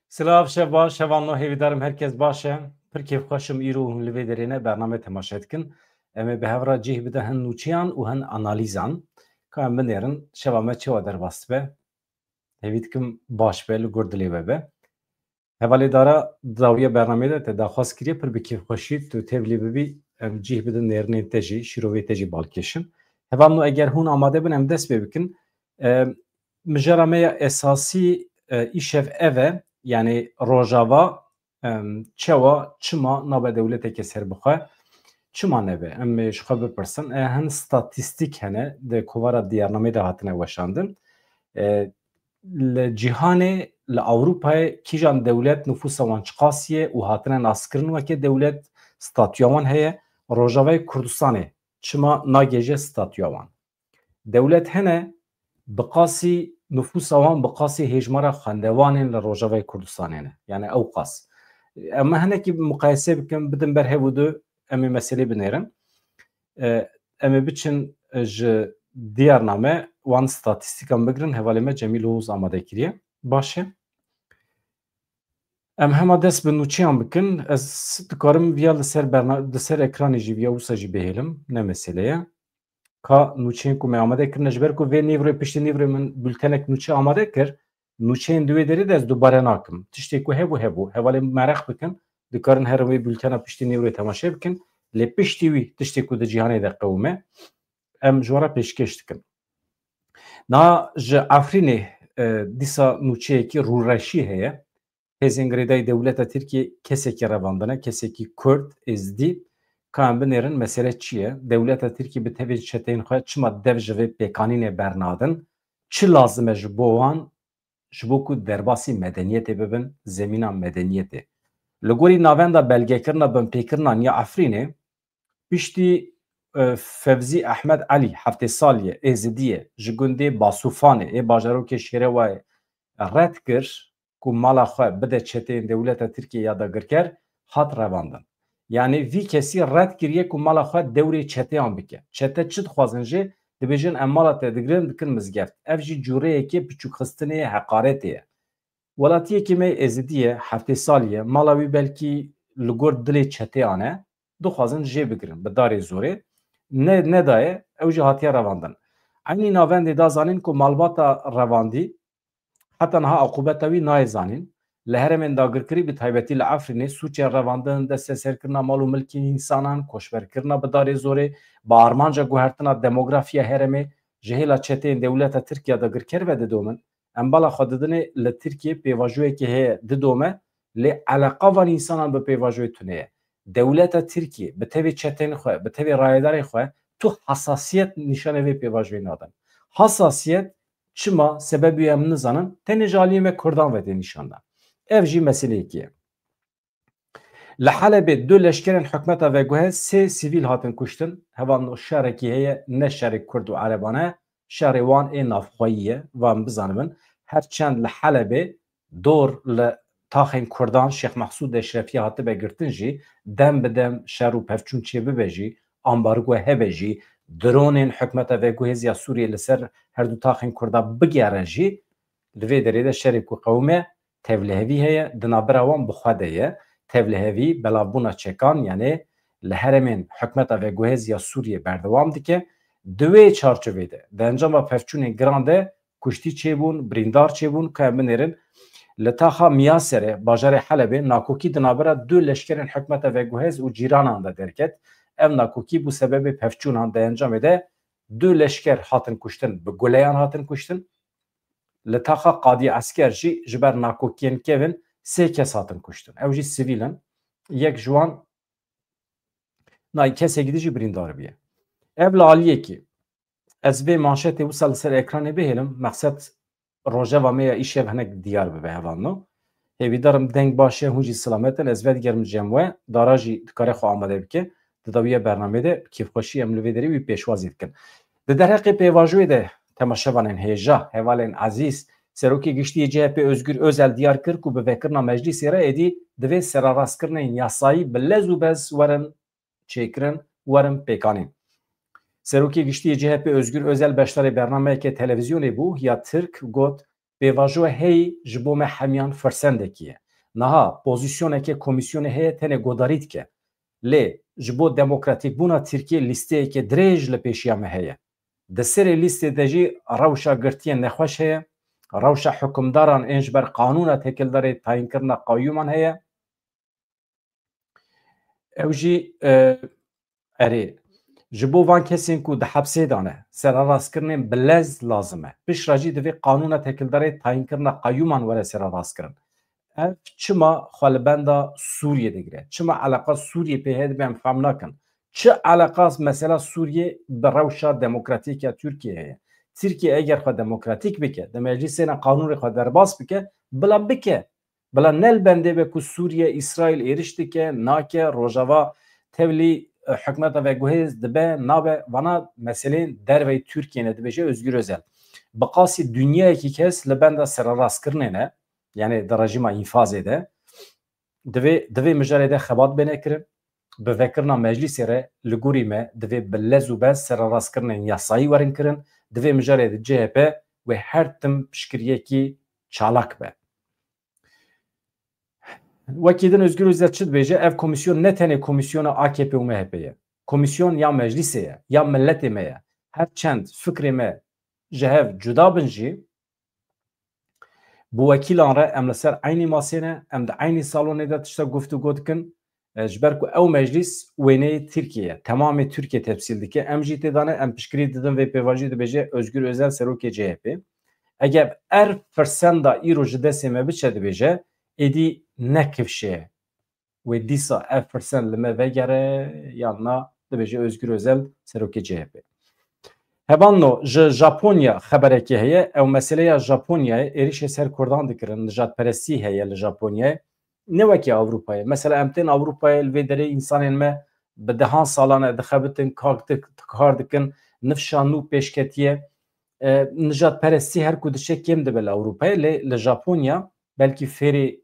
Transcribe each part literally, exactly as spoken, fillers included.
Silav, şev baş, hevalno, hêvîdarim herkes baş e. Pir kêfxweş im îro hûn li vê derê ne bername temaşe dikin. Em ê bi hev re cih bidin hin nûçeyan û hin analîzan. Ka em binêrin, şeva me çawa derbas dibe? Hêvî dikim baş be, li gor dilê we be. Hevalê Dara, dawiya bernameyê de te daxwaz kiriye, pir bi kêfxweşî tu tevlî bibî, em cih bidin nêrinên te jî, şîrovê te jî balkêşin. Hevalno, eger hûn amade bin, em dest pê bikin. E, mijara me ya esasî, e, îşev ev e, yanî Rojava, em, çawa, çima nabe dewleteke serbixwe? Çima nebe? Em ê ji xwe bipirsin. E, hin statîstîk hene, di kovara diyarnameyê de hatine weşandin. E, li cîhanê, li Ewropayê kîjan dewlet nifûsa wan çiqas ye û hatine naskirin weke dewlet, statûya wan heye? Rojavayê Kurdistanê çima nagêje statûya wan? Dewlet hene, bi qasî nifûsa wan, bi qasî hêjmara xwendevanên li Rojavayê Kurdistanê ne. Yani ew qas. Em hinekî muqayese bikin, bidin ber hev û du, em ê meselê binêrin. E, em ê biçin, e, ji diyarname wan statîstîkan bigirin, hevalê me Cemîl Oğuz amade kiriye. Baş e. Em hema dest bi nûçeyan bikin. Ez dikarim viya li ser berna-, li ser ekranê jî viya wisa jî bihêlim. Ne mesele ye. Ka nûçeyên ku me amade kirine, ji ber ku vê nîvrê, piştî nîvrê min bültenek nûçe amade kir, nûçeyên di wê derê de ez dubare nakim. Tiştê ku hebû, hebû. Hevalên mereq bikin, dikarin herin wê bültena piştî nîvrê temaşe bikin. Lê piştî wî tiştê ku di cîhanê de qewime, em ji we re pêşkêş dikin. Na ji Efrînê, e, dîsa nûçeyekî rûreşî heye. Hêzên girêdayî dewleta Tirkiyê kesekî revandine, kesekî Kurd, Êzidî, ka em binêrin mesele çi ye? Dewleta Tirkiyê bi tevên çeteyên xwe çima dev ji vê pêkanînê bernadin? Çi lazim e ji bo wan, ji bo ku derbasî medeniyetê bibin, zemîna medeniyetê? Li gorî navenda belgekirina binpêkirinan ya Efrînê, piştî, e, Fevzî Ehmed Elî, heftê salî ye, Êzidî ye, ji gundê Basûfanê ê bajarokê Şêrewayê red kir ku mala xwe bide çeteyên dewleta Tirkiyê ya dagirker, hat revandin. Yanî vî kesî red kiriye ku mala xwe dewrê çeteyan bike. Çete çi dixwazin jê? Dibêjin, em mala te digirin, dikin mizgeft. Ev jî cûreyekê piçûkxistinê ye, heqaretê ye. Welatiyekî me Êzidî ye, heftê salî ye, mala wî belkî li gor dilê çeteyan e, dixwazin jê bigirin bi darê zorê. Ne, nedaye, ew jî hatiye revandin. Eynî navendê da zanîn ku malbata revandî heta niha aqûbeta wî nayê zanîn. Li herêmên dagirkirî, bi taybetî li Efrînê, sûcên revandin, desteserkirina mal û milkên însanan, koçberkirina bi darê zorê, bi armanca guhertina demografiya herêmê, ji hêla çeteyên dewleta Tirkiye dagirker ve didomin. Em bala xwe didinê li Tirkiyê pêvajoyekê heye, didome, lê eleqa van însanan bi pêvajoyê tune ye. Dewleta Tirkiyê bi tevê çetên xwe, bi tevê rayedarên xwe tu hesasiyet nîşanê vê pêvajoyê nadin. Hesasiyet çima, sebebî em nizanin, tenê ji aliyê me Kurdan ve tê nîşandan. Ev jî meseleyekê ye. Li Helebê du leşkerên hikûmeta veguhê sê sivîl hatin kuştin. Hevalno, şerekî heye, ne şerê Kurd û Ereban e, şerê wan ê navxweyî ye. Van bizanibin, her çend li Helebê dor li taxên Kurdan Şêx Mehsûd Eşrefî hatibe girtin jî, dem bi dem şer û pevçûn çêbibe jî, ambargo hebe jî, dronên hikûmeta veguhêz ya Sûriyê li ser her du taxên Kurda bigere jî, li vê derê de şerê ku qewime tevlihevî heye, di navbera wan bi xwe de ye. Tevlihevî, belavbûna çekan, yanî li herêmên hikûmeta veguhêz ya Sûriyê berdewam dike. Di wê çarçovê de, di encama pevçûnên giran de kuştî çêbûn, birîndar çêbûn, ka em binêrin. Li taxa Miyaserê, bajarê Helebê, nakokî di navbera du leşkerên hikûmeta veguhêz û cîranan de derket. Ev nakokî bû sebebê pevçûnan, di encamê de du leşker hatin kuştin, bi guleyan hatin kuştin. Li taxa Qadî Esker jî ji ber nakokiyên kevin sê kes hatin kuştin. Ew jî sivîl in. Yek ji wan, na, kesekî din jî birîndar bûye. Ev li aliyekî. Ez vê manşetê wisa li ser ekranê bihêlim. Mexset rojeva me ya îşev hinek diyar bibe, hevalno. Hêvîdar im deng baş e, hûn jî silamet in. Ez vedigerim cem we. Dara jî dikare xwe amade bike. Di dawiya bernameyê de bi kêfxweşî em li vê derê wî pêşwazî dikin. Di derheqê pêvajoyê de temaşevanên hêja, hevalên ezîz, Serokê Giştî yê C H P Özgür Özel diyar kir ku bi vekirina meclîsê re êdî divê serarastkirinên yasayî bi lez û bez werin çêkirin, werin pêkanîn. Serokê Giştî yê C H P Özgür Özel beşdarê bernameyeke televîzyonê bû ya Tirk, got, Pêvajoya heyî ji bo me hemiyan firsendekî ye. Niha pozîsyoneke komîsyonê heye tenê godarî dike. Lê ji bo demokratîkbûna Tirkiyê lîsteyeke dirêj li pêşiya me heye. Di serê lîstê de jî rewşa girtiyên nexweş heye, rewşa hukimdaran ên ji ber qanûna têkildarê tayînkirina qeyûman heye. Ew jî, e, erê, ji bo van kesên ku di hepsê de ne, sererastkirinên bi lez lazim e. Piştre jî divê qanûna têkildarê tayînkirina qeyûman were sererastkirin. Ev çima xwe li benda Sûriyê digire? Çima eleqa Sûriyê pê heye dibe em fehm nakin? Çi eleqa mesela Sûriyê bi rewşa demokratîk ya Tirkiyê heye? Tirkiye eger xwe demokratîk bike, di meclîsê de qanûnê xwe derbas bike, bila bike. Bila ne li bendê be ku Sûriye Îsraîl êriş dike, nake, Rojava tevlî, e, hikûmeta veguhêz dibe, nabe, vana meseleyên derveyî Tirkiyê ne, dibêje Ozgur Ozel. Bi qasî dinyayekî kes li benda sererastkirinê ne, yanî di rejîma înfazê de. Divê, divê mijarê de xebat bêne kirin. Bi vekirina meclîsê re li gorî me divê bi lez û bez sererastkirinên yasayî werin kirin. Divê mijarê de C H P wê her tim piştgiriyekî çalak be. Wekî din Ozgur Ozel çi dibêje? Ev komîsyon ne tenê komîsyona A K P û M H P ye. Komîsyon ya meclîsê ye, ya miletê me ye. Her çend fikrê me ji hev cuda bin jî, bi wekîlan re em li ser eynî masê ne, em di eynî salonê de tişta guftûgo dikin. E, ji ber ku ew meclîs wêneyê Tirkiyê ye, temamê Tirkiye temsîl dike, em jî tê de ne, em piştgirî didin vê pêvajoyê, dibêje Ozgur Ozel serokê C H P. Eger ev firsenda îro ji destê me biçe, dibêje, êdî ne kifşê ye. Wê dîsa ev firsend li me vegere yan na, dibêje Ozgur Ozel serokê C H P. Hevalno, ji Japonya xeberekê heye. Ew meseleya Japonyayê, êrişê ser Kurdan dikirin, nijadperestî heye li Japonyayê. Ne wekî Ewropayê. Mesela em tên Ewropayê, li vê derê însanên me bi dehan salan e dixebitin, kak dik-, kar dikin, nifşa nû pêş ketiye. E, nijadperestî her ku diçe kêm dibe li Ewropayê, lê li Japonya belkî fêrê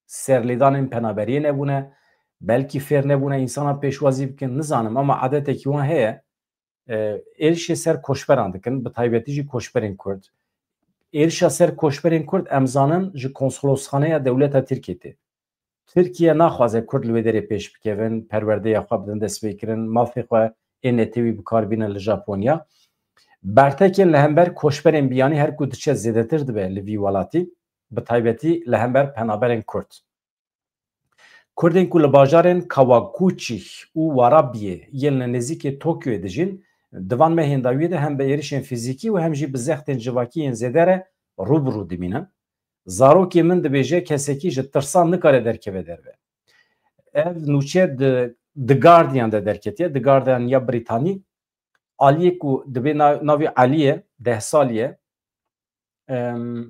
serlêdanên penaberiyê nebûne, belkî fêr nebûne însanan pêşwazî bikin, nizanim, ama adetekî wan heye. E, êrişê ser koçberan dikin, bi taybetî jî koçberên Kurd. Êrişa ser koçberên Kurd, em zanin, ji konsolosxaneya dewleta Tirkiyê tê. Tirkiye naxwaze Kurd li wê derê pêş bikevin, perwerdeya xwe bidin destpêkirin, mafê xwe ê netewî bi kar bînin li Japonya. Bertekên li hember koçberên biyanî her ku diçe zêdetir dibe li vî welatî, bi taybetî li hember penaberên Kurd. Kurdên ku li bajarên Kawaguchî û Warabiyê yên li nêzîkê Tokyoyê dijîn, di van mehên dawiyê de hem bi êrişên fîzîkî û hem jî bi zextên civakî yên zêde re rû bi rû dimînin. Zarokê min dibêje, kesekî ji tirsan nikare derkeve derve. Ev nûçe di, di Guardian de derketiye, di Guardian ya Brîtanî. Aliyê ku dibê na-, navê Elî ye, deh salî ye. Em,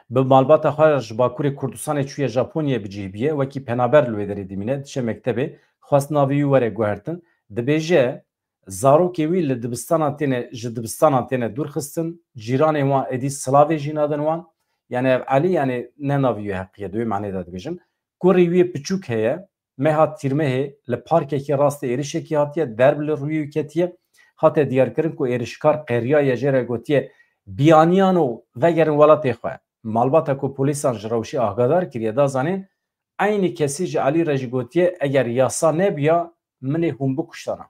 bi malbata xwe re ji Bakurê Kurdistanê çûye Japonyayê bicih bûye, wekî penaber li wê derê dimîne, diçe mektebê, xwest navê wî were guhertin. Dibêje, zarokê wî li dibistanan têne, ji dibistanan têne dûr xistin, cîranên wan êdî silavê jî nadin wan. Yani ev Elî, yani ne navê wî heqî ye, di wê manê de dibêjin. Kurê wî piçûk heye, meha Tîrmehê li parkekî rastê êrişekî hatiye, derb li rûyê wî ketiye. Hate diyarkirin ku êrişkar qeriyaye jê re, gotiye, "Biyaniyan û vegerin welatê xwe." Malbata ku polîsan ji rewşê agahdar kiriye, da zanîn, eynî kesî ji Elî re jî gotiye, "Eger yasa nebiya, min ê hûn bikuştana."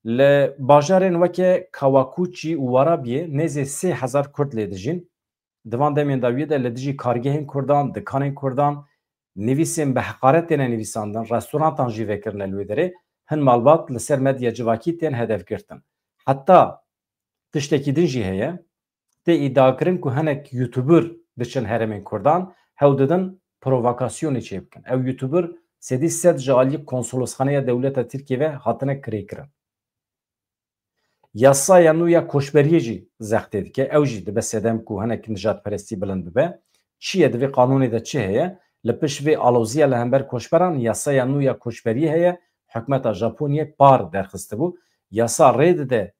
Li bajarên weke Kawakuçî û Warabiyê nêzê sê hezar Kurd lê dijîn. Di van demên dawiyê de li dijî kargehên Kurdan, dikanên Kurdan, nivîsên bi heqaret têne nivîsandin, restorantan jî vekirine li wê derê, hin malbat li ser medya civakî tên hedefgirtin. Heta tiştekî din jî heye, tê îdiakirin ku hinek YouTuber diçin herêmên Kurdan, hewl didin provokasyonê çêbikin. Ew YouTuber sedî sed ji aliyê konsolosxaneya dewleta Tirkiyê ve hatine kirêkirin. Yasaya nû ya koçberiyê jî zextê dike. Ew jî dibe sedem ku hinek nijadperestî bilind bibe. Çi ye di vê qanûnê de çi heye? Li pişt vê aloziya li hember koçberan yasaya nû ya koçberiyê heye. Hikûmeta Japonyê par derxistibû. Yasa rê dide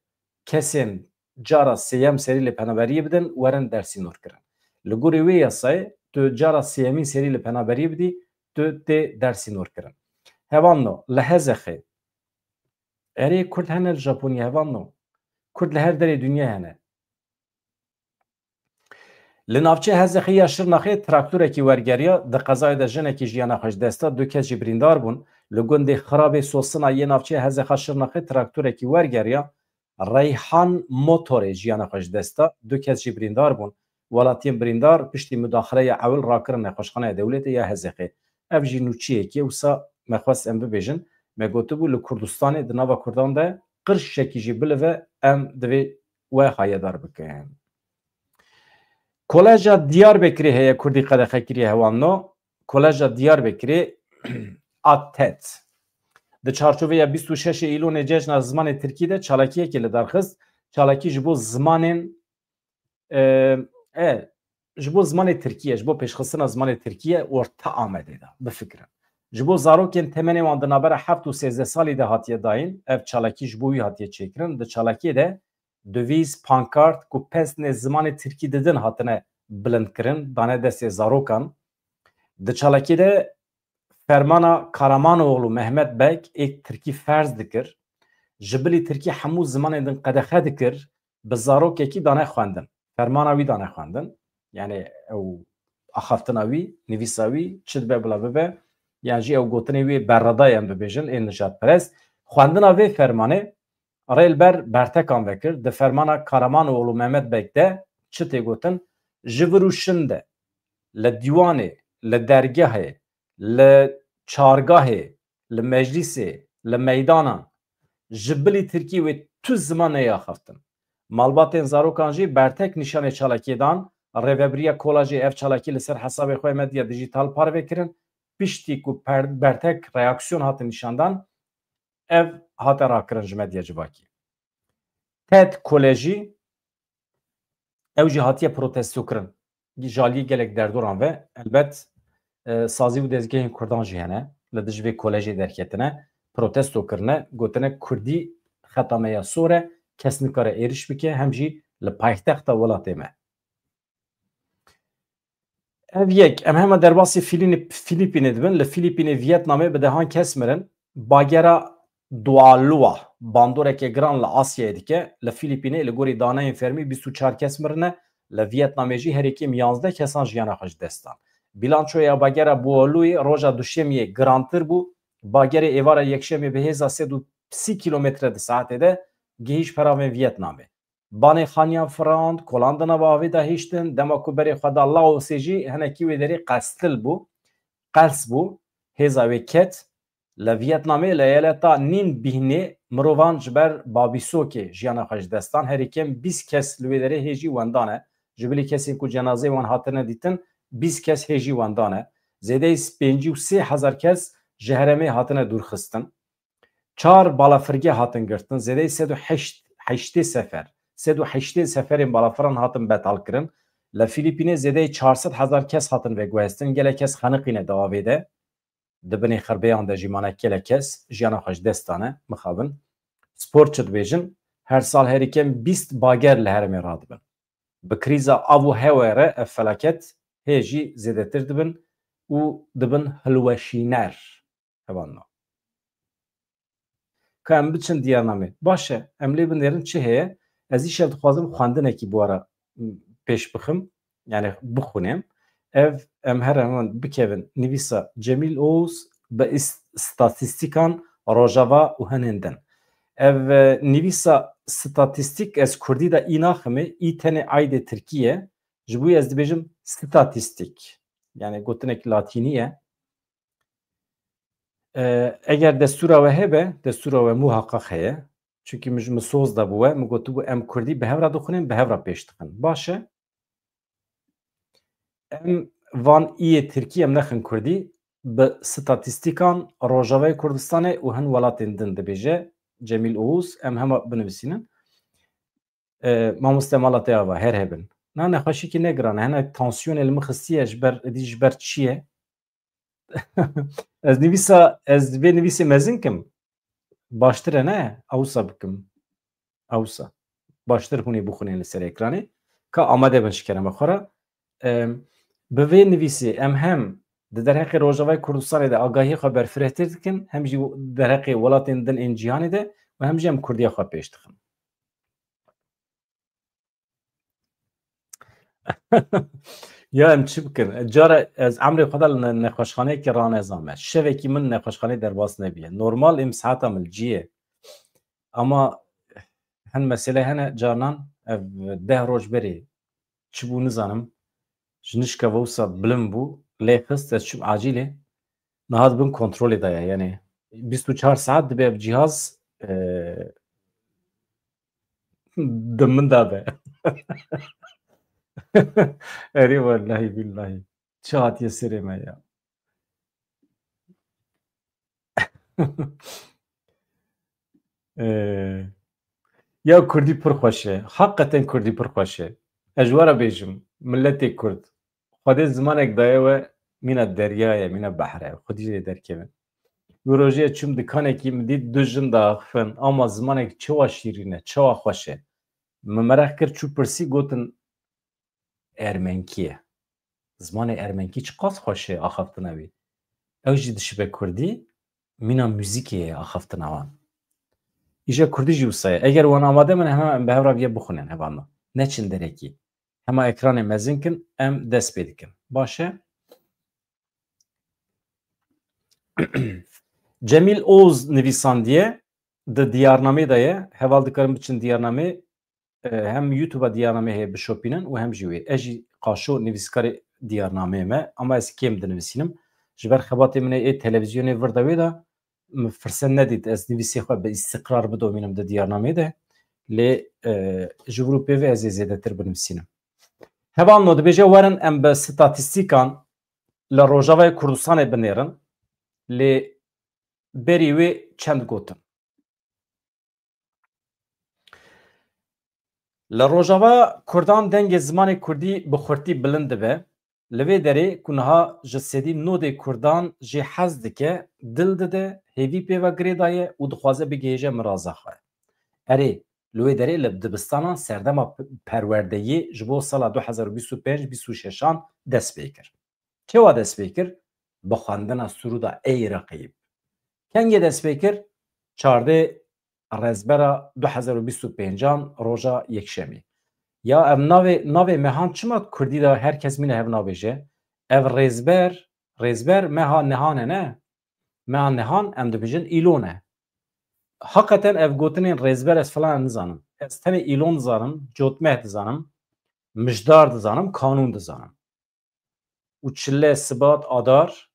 kesên cara sêyem serî li penaberiyê bidin, werin dersînorkirin. Li gorî wê yasayê, tu cara sêyemîn serî li penaberiyê bidî, tu tê dersînorkirin. Hevalno, li Hezexê, erê, Kurd hene li Japonyê, hevalno. Kurd li her derê dinyayê hene. Li navçeya Hezexê ya Şirnexê traktorekî wergeriya, di qezayê de jinekî jiyana xwe ji dest da, du kes jî birîndar bûn. Li gundê Xirabê Sosina yê navçeya Hezexa Şirnexê traktorekî wergeriya, Reyhan Motorê jiyana xwe ji dest da, du kes jî birîndar bûn. Welatiyên birîndar piştî mudaxileya ewil rakirin nexweşxaneya dewletê ya Hezexê. Ev jî nûçiyekê wisa me xwest em bibêjin. Me gotibû li Kurdistanê, di nava Kurdan de qirşekî jî bilive em divê we hayedar bikin. Koleja Diyarbekirê heye Kurdî qedexe kiriye hewanno. Koleja Diyarbekirê, ATET. Di çarçoveya bîst û şeş Îlonê Cejna Zimanê Tirkî de çalakiyekê li dar xist. Çalakî ji bo zimanên, e, e, ji bo zimanê Tirkî ye, ji bo pêşxistina zimanê Tirkî ye, orta Amedê de, bifikirin. Ji bo zarokên temenê wan di navbera heft û sêzdeh salî de hatiye dayîn, ev çalakî ji bo wî hatiye çêkirin. Di çalakiyê de devîz, pankart ku pesnê zimanê Tirkî didin hatine bilindkirin, dane destê zarokan. Di çalakiyê de fermana Karamanoglu Mehmet Beg ê Tirkî ferz dikir. Ji bilî Tirkî hemû zimanên din qedexe dikir, bi zarokekî dane xwendin. Fermana wî dane xwendin. Yani ew axaftina wî, nivîsa wî, çi dibe bila bibe, yan jî ew gotinê wî berredayê em bibêjin, ê nijadperest. Xwendina vê fermanê rê li ber bertekan vekir. Di fermana Karamanoglu Mehmet Beg de çi tê gotin? Ji vir û şin de, li dîwanê, li dergehê, li çargahê, li meclîsê, li meydanan, ji bilî Tirkî wê tu ziman neyê axaftin. Malbatên zarokan jî bertek nîşanê çalakiyê dan, rêvebiriya Kolajê ev çalakî li ser hesabê xwe medya dîjîtal parve kirin, piştî ku per-, bertek reaksiyon hatin nîşandan, ev hate rakirin ji medya civakî. TED Kolejî, ew jî hatiye protestokirin. Ji aliyê gelek derdoran ve, elbet, e, sazî û dezgehên Kurdan jî hene, li dij vê kolejê derketine, protesto kirine, gotine, Kurdî xeta me ya sor e, kes nikare êriş bike, hem jî li paytexta welatê me. Ev yek, em hema derbasî Filînî-, Filîpînê dibin. Li Filîpînê, Vietnamê bi dehan kes mirin. Bagera Dualua bandoreke giran li Asyayê dike. Li Filîpînê li gorî daneyên fermî bîst û çar kes mirine. Li Vietnamê jî herî kêm yanzdeh kesan jiyana xwe ji dest dan. Bilançoya bagera Dualuayê roja duşemiyê girantir bû. Bagerê êvara yekşemê bi hêza sed û sî kilometre di saetê de gihîşt peravên Vietnamê. Banê xaniyan firand, kolan di nava avê de hiştin, dema ku berê xwe da Laosê jî hinekî wê derê qestil bû, qels bû, hêza wê ket. Li Vietnamê, li eyaleta Ninh Binh-ê mirovan ji ber babîsokê jiyana xwe ji dest dan. Herî kêm bîst kes li wê derê hê jî wendan e. Ji bilî kesên ku cenazeyê wan hatine dîtin, bîst kes hê jî wendan e. Zêdeyî pêncî û sê hezar kes ji herêmê hatine dûrxistin. Çar balafirgeh hatin girtin, zêdeyî sed û heşt, heştê sefer, sed û heştê seferên balafiran hatin betalkirin. Li Filîpînê zêdeyî çar sed hezar kes hatin veguhestin, gelek kes xeniqîne di avê de, di binê xirbeyan de jî mane, gelek kes jiyana xwe ji dest dane, mixabin. Spor çi dibêjin? Her sal herî kêm bîst bager li herêmê radibin. Bi krîza av û hewê re ev felaket hê jî zêdetir dibin û dibin hilweşîner. Hevalno. Ka em biçin diyarnamê. Baş e, em lê binêrin çi heye? Ez îşev dixwazim xwendinekî bi we re, m, pêş bixim, yani bixwînim. Ev, em her heman bikevin nivîsa Cemîl Oğuz bi is-, statîstîkan Rojava û hinên din. Ev, e, nivîsa statîstîk ez kurdî de î naximê, î tenê aydê tirkî ye. Ji bo ez dibêjim statîstîk. Yani gotinek latînî ye. E, eger destûra we hebe, destûra we muhaqqaq heye. Çunkî min ji min soz dabû we, min gotibû, em kurdî bi hev re dixwînin, bi hev re pêş dixin. Baş e. Em van îyê tirkî em nexin kurdî, bi statîstîkan Rojavayê Kurdistanê û hin welatên din dibêje Cemîl Oğuz, em hema binivîsînin. E, mamoste, mala te ava, her hebin. Na, nexweşîkî ne giran e. Hene tansiyonê li min xistiye, ji ber, êdî ji ber çi ye? Ez nivîsa, ez vê nivîsê mezin kim. Baştir e, ne? Ewsa bikim. Ewsa. Baştir hûn ê bixwînin li ser ekranê. Ka amade bin ji kerema xwe re. Em, bi vê nivîsê em hem di derheqê Rojavayê Kurdistanê de agahiyê xwe berfirehtir dikin, hem jî derheqê welatên din ên cîhanê de û hem jî em kurdiya xwe pêş dixin. Ya em çi bikin? Cara ez emrê xwe de li ne-, nexweşxaneyekî ranezame. Şevekî min nexweşxaneyê derbas nebiye. Normal em saeta min li cî ye. Ama hin mesele hene, carnan ev deh roj berê çi bû nizanim. Ji nişka ve wisa bilind bû. Lê xist ez çûm acîlê. Niha dibin kontrolê de ye. Yani bîst û çar saet dibe ev cihaz, e, di min de be. Erê wellahî billahî. Çi hatiye serê me ya. Ee, ya Kurdî pir xweş e. Hakikaten Kurdî pir xweş e. Ez ji we re bêjim, miletê Kurd, Xwedê zimanek daye we, mîna derya ye, mîna behre, xwedî jê derkevin. Wî rojê çûm dikanekî, min dît du jin diaxifin, ama zimanek çawa şîrîn e, çawa xweş e. Min meraq kir, çû pirsî, gotin, ermenkî ye. Zimanê ermenkî çiqas xweş e axaftina wî. Ew jî dişibe kurdî, mîna muzîkê ye axaftina wan. Îja kurdî jî wisa ye. Eger wan amade bin, hema em bi hev re viya bixwînin hevalno. Neçin derekî. Hema ekranê mezin kin, em dest pê dikin. Baş e? Cemîl Oz nivîsandiye, di diyarnamê de ye. Heval dikarin biçin diyarnamê, e, hem YouTube-a diyarnamê heye bişopînin û hem jî wê. Ez jî qaşo nivîskarê diyarnameyê me, ama ez kêm dinivîsînim. Ji ber xebatê min ê, ê televîzyonê vir de wê de min firset nedît ez nivîsê xwe bi îstiqrar bidomînim di diyarnameyê de. Lê, e, ji vir û pê ve ez ê zêdetir binivîsînim. Hevalno dibêje werin em bi statîstîkan li Rojavayê Kurdistanê binêrin. Lê berî wê çend gotin. Li Rojava Kurdan dengê zimanê Kurdî bi xurtî bilind dibe. Li vê derê ku niha ji sedî nodê Kurdan jê hez dike, dil dide, hêvî pê ve girê daye û dixwaze bigihêje miraza xwe. Erê, li wê derê li dibistanan serdema p-, perwerdeyê ji bo sala du hezar û bîst û pênc bîst û şeşan dest pê kir. Çawa dest pê kir? Bi xwendina Sirûda Ey Reqîb. Kengê dest pê kir? Çardê Rezbera du hezar û bîst û pêncan, roja Yekşemî. Ya ev navê, navê mehan çima kurdî de her kes mîne hev nabêje? Ev Rêzber, Rêzber meha nihan e, ne? Meha nihan em dibêjin îlon e. Hakikaten ev gotinên Rêzber ez filan nizanim. Ez tenê îlon dizanim, cotmeh dizanim, mijdar dizanim, kanûn dizanim. Û çile, sibat, adar,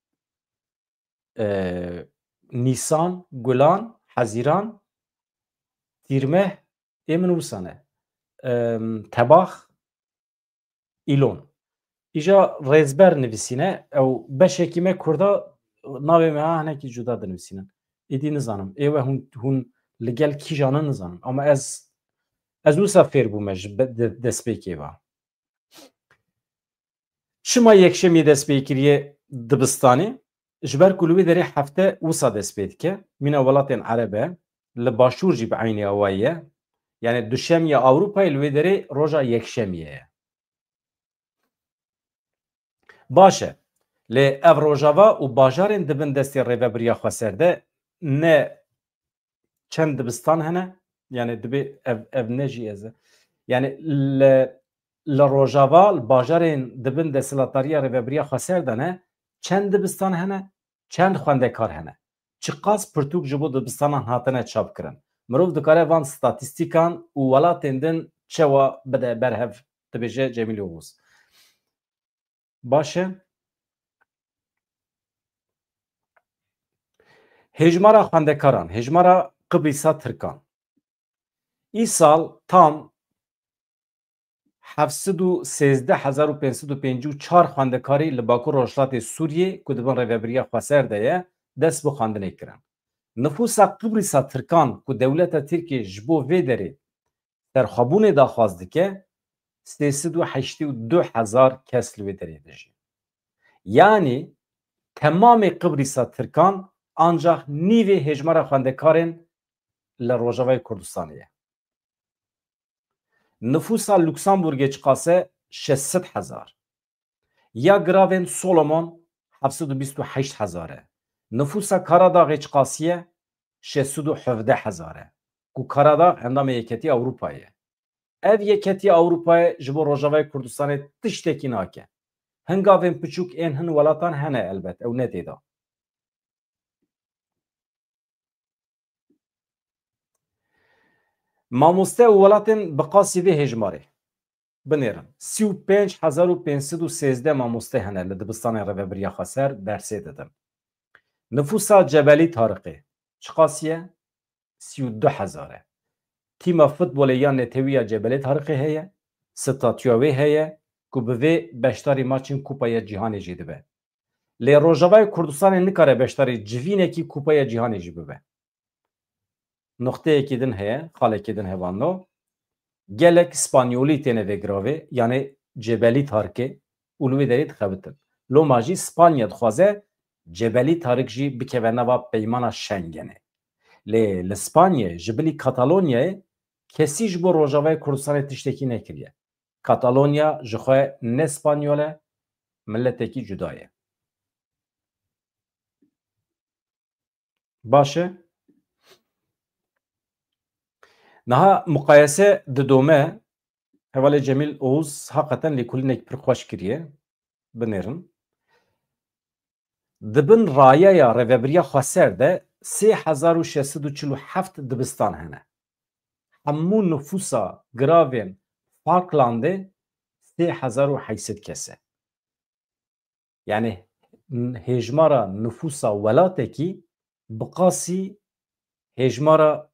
e, nîsan, gulan, hezîran, tîrmeh, ê min wisa ne. Em, tebax, îlon. Îja Rêzber nivîsîne, ew beşekî me Kurda navê me ha hinekî cuda dinivîsînin. Êdî nizanim. Ê we hûn, hûn li gel kîjan in nizanim. Ama ez, ez wisa fêr bûme ji be-, de-, destpêkê ve. Çima Yekşemiyê dest pê kiriye dibistanê? Ji ber ku li wê derê hefte wisa dest pê dike, mîna welatên Ereb e, li başûr jî bi eynî awayî ye. Yani duşemiya Ewropayê li wê derê roja Yekşemiyê ye. Baş e. Lê ev Rojava û bajarên di bin destê Rêvebiriya Xweser de ne çend dibistan hene, yani dibê ev, ev ne jî ez e. Yani li, li Rojava, li bajarên di bin desthilatdariya Rêvebiriya Xweser de ne çend dibistan hene, çend xwendekar hene. Çiqas pirtûk ji bo dibistanan hatine çapkirin. Mirov dikare van statîstîkan û welatên din çewa bide berhev, dibêje Cemîl Oğuz. Baş e. Hêjmara xwendekaran, hêjmara Qibrîsa Tirkan. Îsal tam heft sed û sêzdeh hezar û pênc sed û pêncî û çar xwendekarî li Bakur Rojhilatê Sûriyê ku di bin Rêvebiriya Xweser de ye, dest bi xwendinê kirin. Nifûsa Qibrîsa Tirkan ku dewleta Tirkiyê ji bo vê derê serxwebûnê daxwaz dike, sê sed û heştê û du hezar kes li wê derê dijî. Yanî temamê Qibrîsa Tirkan ancax nîvê hêjmara xwendekarên li Rojavayê Kurdistanê ye. Nifûsa Luksemburgê çiqas e? Şeş sed hezar. Ya giravên Solomon heft sed û bîst û heşt hezar e. Nifûsa Karadaxê çiqasî ye? Şeş sed û hevdeh hezar e. Ku Karadax endamê Yeketî Ewropayê ye. Ev Yeketiya Ewropayê ji bo Rojavayê Kurdistanê tiştekî nake. Hingavên piçûk ên hin welatan hene elbet, ew ne tê de. Mamoste û welatên bi qasî vê hêjmarê binêrin. Sî û pênc hezar û pênc sed û sêzdeh mamoste hene li dibistanên Rêvebiriya Xweser dersê didin. Nifûsa Cebelî Tariqê çiqas ye? Sî û du hezar e. Tîma futbolê ya netewî ya Cebelî Tariqê heye, statûya wê heye ku bi vê beşdarî maçên Kupa ya Cîhanê jî dibe. Lê Rojavayê Kurdistanê nikare beşdarî civînekî Kupaya Cîhanê jî bibe. Noqteyekî din heye, xalekî din hevalno. Gelek Spanyolî têne vê giravê, yanê Cebelî Tarkê û li wê derê dixebitin. Loma jî Spanya dixwaze Cebelî Tarik jî bikeve nava peymana Schengenê. Lê li Spanyayê ji bilî Katalonyayê kesî ji bo Rojavayê Kurdistanê tiştekî nekiriye. Katalonya ji xwe ne Spanyol e, miletekî cuda ye. Baş e. Niha muqayese didome, hevalê Cemîl Oğuz haqeten lêkolînek pir xweş kiriye. Binêrin. Di bin rayeya Rêvebiriya Xweser de sê hezar û şeş sed û çil û heft dibistan hene. Hemû nifûsa giravên Falklandê sê hezar û heyt sed kes e. Yani hêjmara nifûsa welatekî bi qasî hêjmara,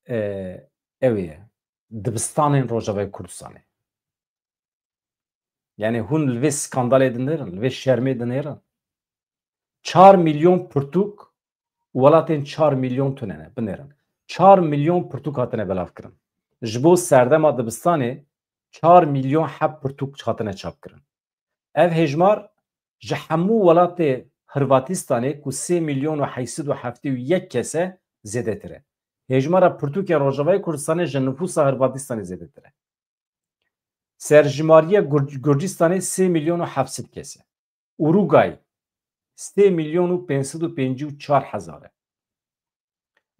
e, ew ye, dibistanên Rojavayê Kurdistanê. Yani hûn li vê skandalê dinêrin, li vê şermê dinêrin. Çar milyon pirtûk, welatên çar milyon tune ne, binêrin. Çar milyon pirtûk hatine belavkirin. Ji bo serdema dibistanê çar milyon heb pirtûk hatine çapkirin. Ev hêjmar ji hemû welatê Hirvatistanê ku sê milyon û heyt sed û heftê û yek kes e zêdetir e. Hêjmara pirtûkên Rojavayê Kurdistanê ji nifûsa Hirvatistanê zêdetir e. Serjimariya Gur-, Gurcistanê sê milyon û heft sed kes e. Urugay sê milyon û pênc sed û pêncî û çar hezar e.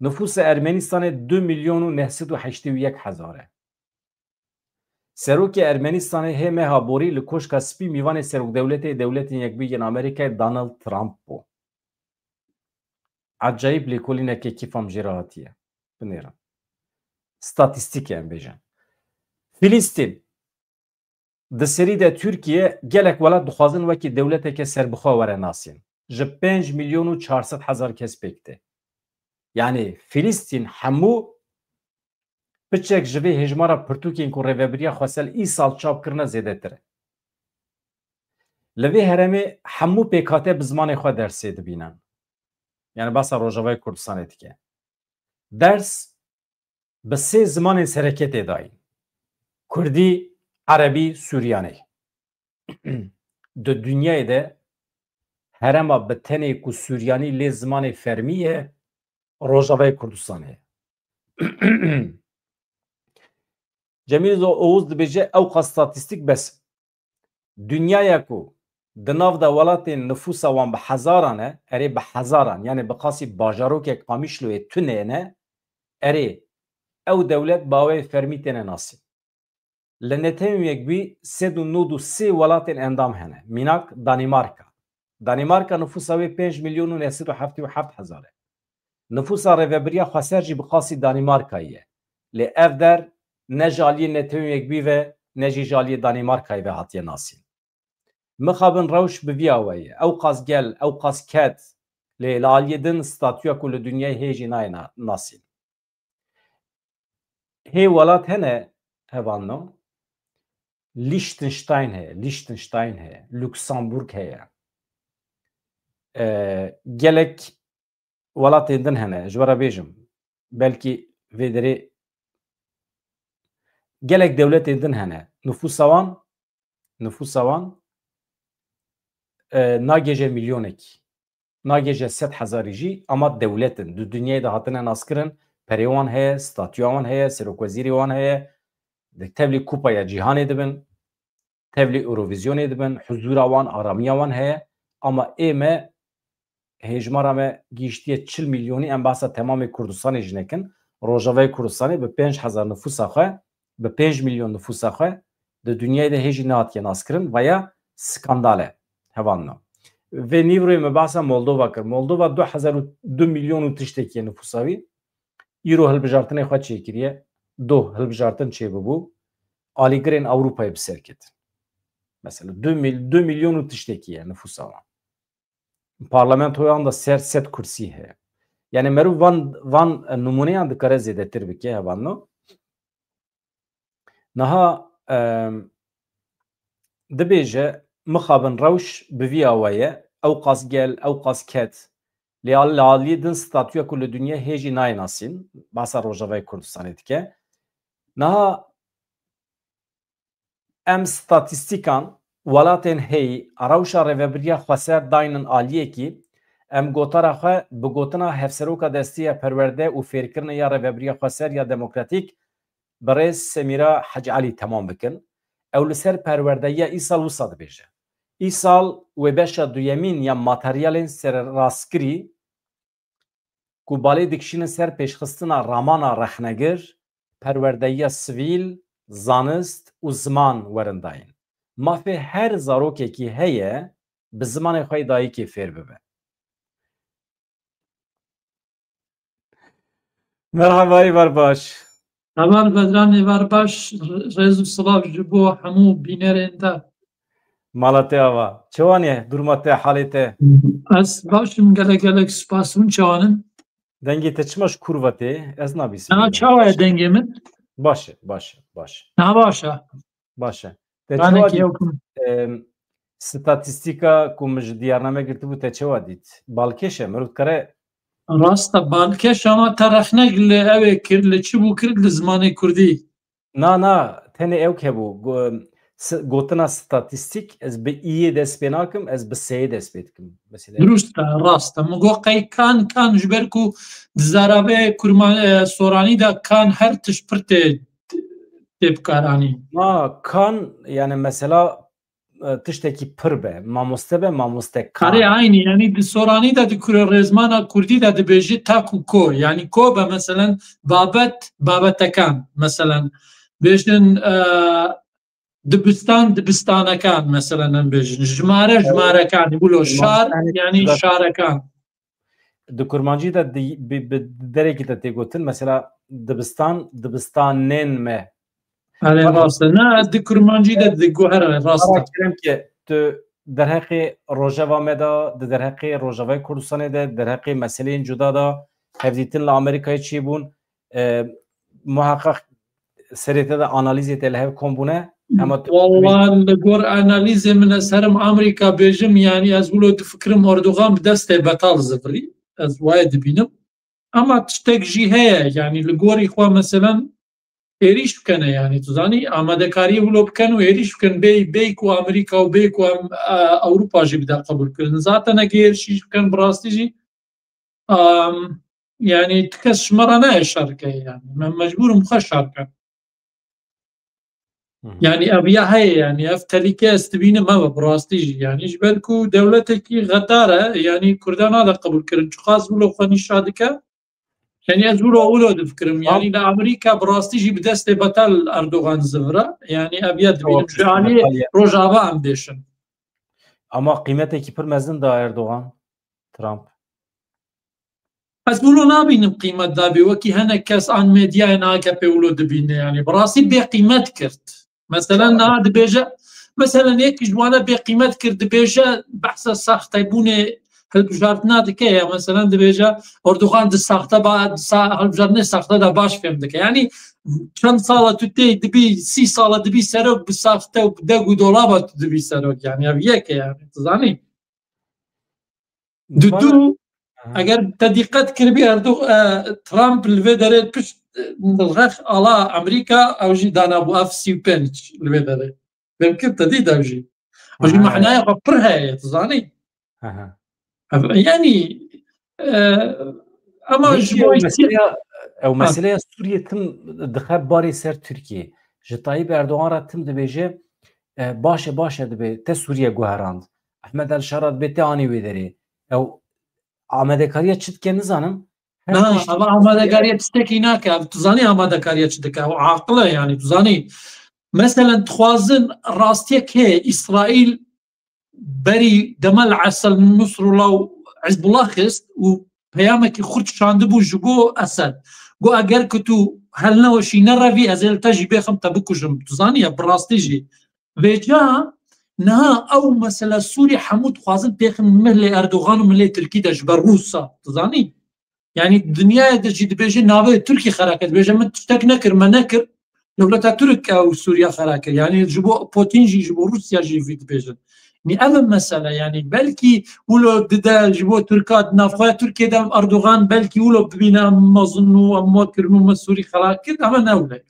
Nifûsa Ermenistanê du milyon û neh sed û heştê û yek hezar e. Serokê Ermenistanê hê meha borî li Koşka Spî mîvanê Serokdewletê Dewletên Yekbûyî yên Amerîkayê Donald Trump bû. Ecayîb lêkolîneke kêfa min jê re hatiye. Binêrin. Statîstîk e em bêjin. Filîstîn. Di serî de Tirkiye gelek welat dixwazin wekî dewleteke serbixwe were nasîn. Ji pênc milyon û çar sed hezar kes pêk tê. Yanî Filîstîn hemû piçek ji vê hêjmara pirtûkên ku Rêvebiriya Xweser îsal çap kirine zêdetir e. Li vê herêmê hemû pêkhate bi zimanê xwe dersê dibînin. Yani behsa Rojavayê Kurdistanê dike. Ders bi sê zimanên sereke tê dayîn. Kurdî, Erebî, Suryanî. Di dinyayê de herema bi tenê ku Suryanî lê zimanê fermî ye, Rojavayê Kurdistanê ye. Cemîl Zo-, Oğuz dibêje, ew qas statîstîk bes. Dinyaya ku di nav de welatên nifûsa wan bi hezaran e, erê bi hezaran, yani bi qasî bajarokek Qamişloyê tune ne, erê ew dewlet bi awayê fermî têne nasîn. Li Netewên Yekbûyî sed û nod û sê welatên endam hene. Mînak Danîmarka. Danîmarka nifûsa wê pênc milyon û neh sed û heftê û heft hezar e. Nifûsa Rêvebiriya Xweser jî bi qasî Danîmarkayê ye. Lê ev der ne ji aliyê Netewên Yekbûyî ve ne jî ji aliyê Danîmarkayê ve hatiye nasîn. Mixabin rewş bi vî awayî ye. Ew qas gel, ew qas ket, lê li aliyê din statûya ku li dinyayê heye jî nayê na-, nasîn. Hê welat hene hevalno, Liechtenstein heye, Liechtenstein heye, Luksemburg heye. E, gelek welatên din hene, ji we re bêjim. Belkî vê derê gelek dewletên din hene. Nifûsa wan, nifûsa wan, e, nagêje milyonekî. Nagêje sed hezarî jî, ama dewlet in. Di dinyayê de hatine naskirin, perê wan heye, statûya wan heye, serokwezîrê wan heye. Di tevlî Kupaya Cîhanê dibin, tevlî Eurovizyonê dibin, huzûra wan, aramiya wan heye. Ama ê me, hêjmara me gihîştiye çil milyonî, em behsa temamê Kurdistanê jî nekin. Rojavayê Kurdistanê bi pênc hezar nifûsa xwe bi pênc milyon nifûsa xwe di dinyayê de hêjî nehatiye naskirin, veya skandal e. Hevalno. Vê nîvroyê me behsa Moldova kir. Moldova du hezar û du milyon û tiştekî ye nifûsa wî. Îro hilbijartinê xwe çêkiriye. Doh hilbijartin çêbibû. Alîgirên Ewropayê bi ser ketin. Mesela du mil-, du milyon û tiştekî ye nifûsa wan. Parlamentoyan da ser sed kursî heye. Yani meriv van, van, e, nimûneyan dikare zêdetir bike, hevalno. Niha, em, dibêje, mixabin rewş bi vî awe ye, ew qas gel, ew qas ket. Lê al-, li aliyê din statûya ku li dinya hê jî nayê nasîn, behsa Rojavayê Kurdistanê dike. Niha em statîstîkan welatên heyî rewşa rêvebiriya xweser daynin aliyekî, em gotara xwe bi gotina Hevseroka Destî ya Perwerde û Fêrkirinê ya Rêvebiriya Xweser ya Demokratîk, birêz Semîra Hecî Elî temam bikin. Ew li ser perwerdeyiya îsal wisa dibêje. Îsal wê beşa duyemîn ya materyalên serrastkirî ku balê dikişînin ser pêşxistina ramana rexnegir, perwerdeyiya sivîl, zanist û ziman werin dayîn. Mafê her zarokekî heye bi zimanê xwe yê dayikê fêr bibe. Merhaba, êvar baş. Heval Bedran, êvar baş, rêz û silav ji bo hemû bînerên te. Mala te ava. Çewan e? Durma te, halê te? Ez baş im, gelek gelek spas. Hûn çewan in? Dengê te çima ji kurva tê? Ez nabîsim. Na, çawa ye dengê min? Baş e, baş e, baş e. Na, baş e. Baş e. Te çawa dît, em, statîstîka ku min ji diyarname girtibû, te çawa dît? Balkêş e, mirov dikare. Rast e, balkêş, ama te rexnek li ew ê kir, li çi bû kir, li zimanê kurdî? Na, na, tenê ew hebû. Go-, s-, gotina statîstîk, ez bi îyê dest pê nakim, ez bi seyê dest pê dikim. Mesela. Dirust e, rast e. Min got qey kan, kan ji ber ku di zaravê kurma-, e, soranî de kan her tişt pir tê, tê bikaranîn. Na, kan, yani mesela, e, tiştekî pir be, mamoste be, mamoste kan. Erê, aynî, yani di soranî de di kure rêzmana kurdî de dibêjî tak û ko. Yani ko be, meselen, babet, babetekan, meselen, bêjin, e, dibistan, dibistanekan, meselen, em bêjin. Jimare, jimarekan, wilo şar, yani şarekan. Di kurmancî de di, bi, bi derekî de tê gotin, mesela dibistan, dibistanên me. Erê, rast e. Na, di kurmancî de diguhere, rast e. Kerem ke tu derheqê rojeva me de, di derheqê Rojavayê Kurdistanê de, derheqê meseleyên cuda de, hevdîtin li Amerîkayê çêbûn, e, muheqeq serê te de analîzê te li hev kom bûne, hema tu Walla li gor analîzê min ez herim Amerîka bêjim, yanî ez wilo difikirim Erdogan bi destê betal zivirî. Ez wayê dibînim. Ama tiştek jî heye, yanî li gorî xwe meselen êrîş bikene, yanî tu zanî, amadekariyê wilo biken û êrîş bikin, bêy, bêy ku Amerîka û bêy ku em, e, Ewropa jî bide qebûl kirin. Zaten eke êrîş jî bikin, bi rastî jî Am, yani, ti kes ji me re nayê şer ke, yani. Me mecbûr im xwe şer ke. Hı hı. Yani, ev ya heye, yani, ev telîke ez dibînim, ev e, bi rastî jî. Yani, ji ber ku dewletekî xedar e, yani, Kurda nade qebûl kirin. Çiqas wilo xwe nîşa dike. Yani, ez wilo, wilo difikirim. Tamam. Yani, li Amerîka bi rastî jî bi destê betal Erdogan zivira. Yani, ev ya dibînim. Tamam. Ji aliyê Rojava em dêşin. Ama qîmetekî pir mezin da Erdogan. Trump. Ez wilo nabînim qîmet dabê, wekî hinek kes an medyayên A K P wilo dibîne, yani bi rastî bê qîmet kir. Mesela niha dibêje, mesela yek ji wana bê qîmet kir, dibêje behsa saxtebûnê hilbijartina dike ya, mesela dibêje Erdogan di saxte ba-, di sa-, hilbijartinê saxte de baş fêm dike. Yani çend sala tu tê dibî, sî sala dibî serok bi saxte û bi deg û dolaba tu dibî serok, yani ev yek e, yani tu zanî. Dudu, eger te dîqet kiribî, Erdo-, e, Trump li vê derê pişt, e, rex ala Amerîka, ew jî danabû F sî û pênc li vê derê. Belkî te dît ew jî. Ew jî mehnaya xwe pir heye, tu zanî. Ev, yani, e, ama ji bo meseleya, ew meseleya Sûriyê tim dixe barê ser Tirkiye. Ji Tayyip Erdogan re tim dibêje, e, baş e, baş e, dibê te Sûriye guherand. Ehmed El Şara dibê te anî wê derê. Ew amadekariya çi dike nizanim. Na, ama amadekariya tiştekî nake. Tu zanî amadekariya çi dike? O aqil e yani. Tu zanî. Meselen dixwazin rastiyek heye. Îsraîl berî dema li Esel Nusrullah û Hizbullah xist û peyamekî xurt şandibû ji bo Esed. Got, eger ku tu helneweşî nerevî, ez ê li te jî bêxim te bikujim. Tu zanî ya, bi rastî jî. Vêca niha ew mesele Sûrî hemû dixwazin têxin milê Erdogan û milê Tirkî de ji ber Rûsa. Tu zanî? Yani dinyayê de jî dibêje navê Tirkî xera kir. Dibêje min tiştek nekir, me nekir. Dewleta Tirk ew Sûriya xera kir. Yani ji bo Putin jî, ji bo Rûsya jî vî dibêjin. Nî ev e mesele. Yani belkî wilo dide ji bo Tirka di navxweya Tirkiyê de Erdogan belkî wilo bibîne em mezin û em me kirin û me Sûrî xera kir, ama ne wile.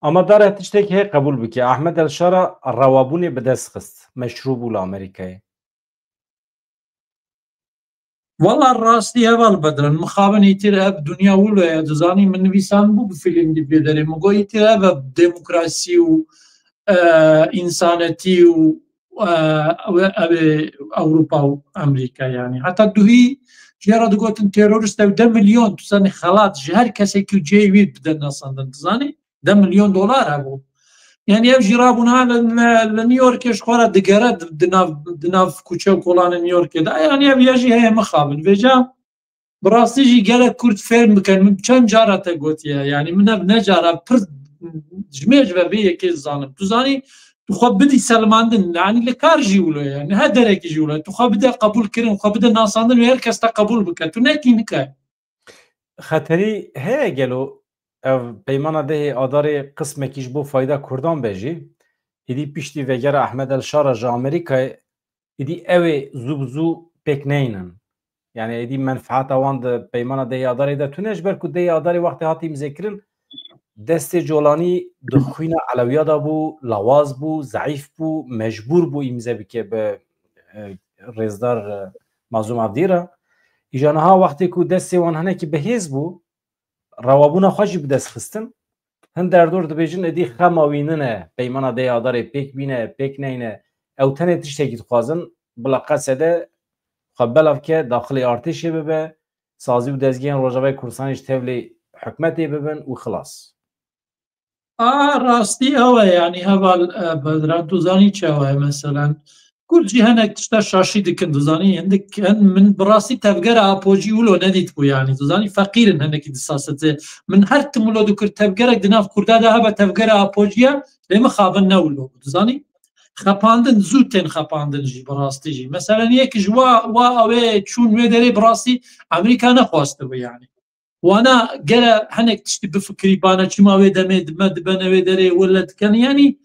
Ama dare tiştekî heye qebûl bike. Ahmed El Şara rewabûnê bi dest xist. Meşrû bû li Amerîkayê. Wala rastî heval Bedran, mixabin îtir ev dinya wilo ye, dizanî min nivîsan bû bi fîlm dî bê derê. Min got îtir ev e demokrasî û, e, însanetî û, e, ew e, ev ê Ewropa û Amerîka yani. Heta duhî jê re digotin terorist ew deh milyon, tu zanî xelat ji her kesekî û cihê wî bide nasandin, dizanî? Deh milyon dolar hebû. Yani ev jî rabûna li, li, li New Yorkê ji xwe re digere di, di nav, di nav kuçe û kolanê New Yorkê de. Yani ev ya jî heye mixabin. Vêca bi rastî jî gelek Kurd fêrm bikin. Min çend cara te gotiye. Yani min ev ne cara pir ji mêj ve vê yekê zanim. Tu zanî, tu xwe bidî selmandin. Yani li kar jî wilo ye. Niha derekî jî wilo ye. Tu xwe bide qebûl kirin, xwe bide nasandin û her kes te qebûl bike. Tu nekî nike. Xeterî heye gelo ev peymana dehê Adarê qismekî ji bo fayda Kurdan be jî? Êdî piştî vegera Ehmed El Şara ji Amerîkayê, êdî ew ê zû bi zû pêk neynin. Yani êdî menfaeta wan di peymana dehê Adarê de tune, ji ber ku dehê Adarê wextê hat îmzekirin, destê Colanî di xwîna Elewiya de bû, lawaz bû, zeîf bû, mecbûr bû îmze bike bi, e, rêzdar, e, Mazlûm Avdî re. Îja niha wextê ku destê wan hinekî bihêz bû, rewabûna xwe jî bi dest xistin. Hin derdor dibêjin, êdî xema wî nine, peymana dehê Adarê pêk bîne, pêk neyne. Ew tenê tiştekî dixwazin, bila qesede xwe belav ke, daxilê artêşê bibe, sazî û dezgehên Rojavayê Kurdistanê ji tevlê hikûmetê bibin û xilas. A, rastî ew e, yani heval, e, Bedran, tu zanî çawa ye, meselen. Kurd jî hinek tişta şaşî dikin, tu zanî, hindik, hin min bi rastî tevgera Apocî wilo nedîtibû, yani, tu zanî, feqîr in hinekî di siyasetê. Min her tim wilo dikir, tevgerek di nav Kurda de hebe tevgera Apocî ye, lê mixabin ne wilo bû, tu zanî. Xepandin, zû tên xepandin jî, bi rastî jî. Meselen, yek ji wa, wa ew ê çûn wê derê bi rastî Amerîka nexwastibû, yani. Wana gere hinek tiştî bifikirî bana çima wê demê dime dibene wê derê wile dikin. Yani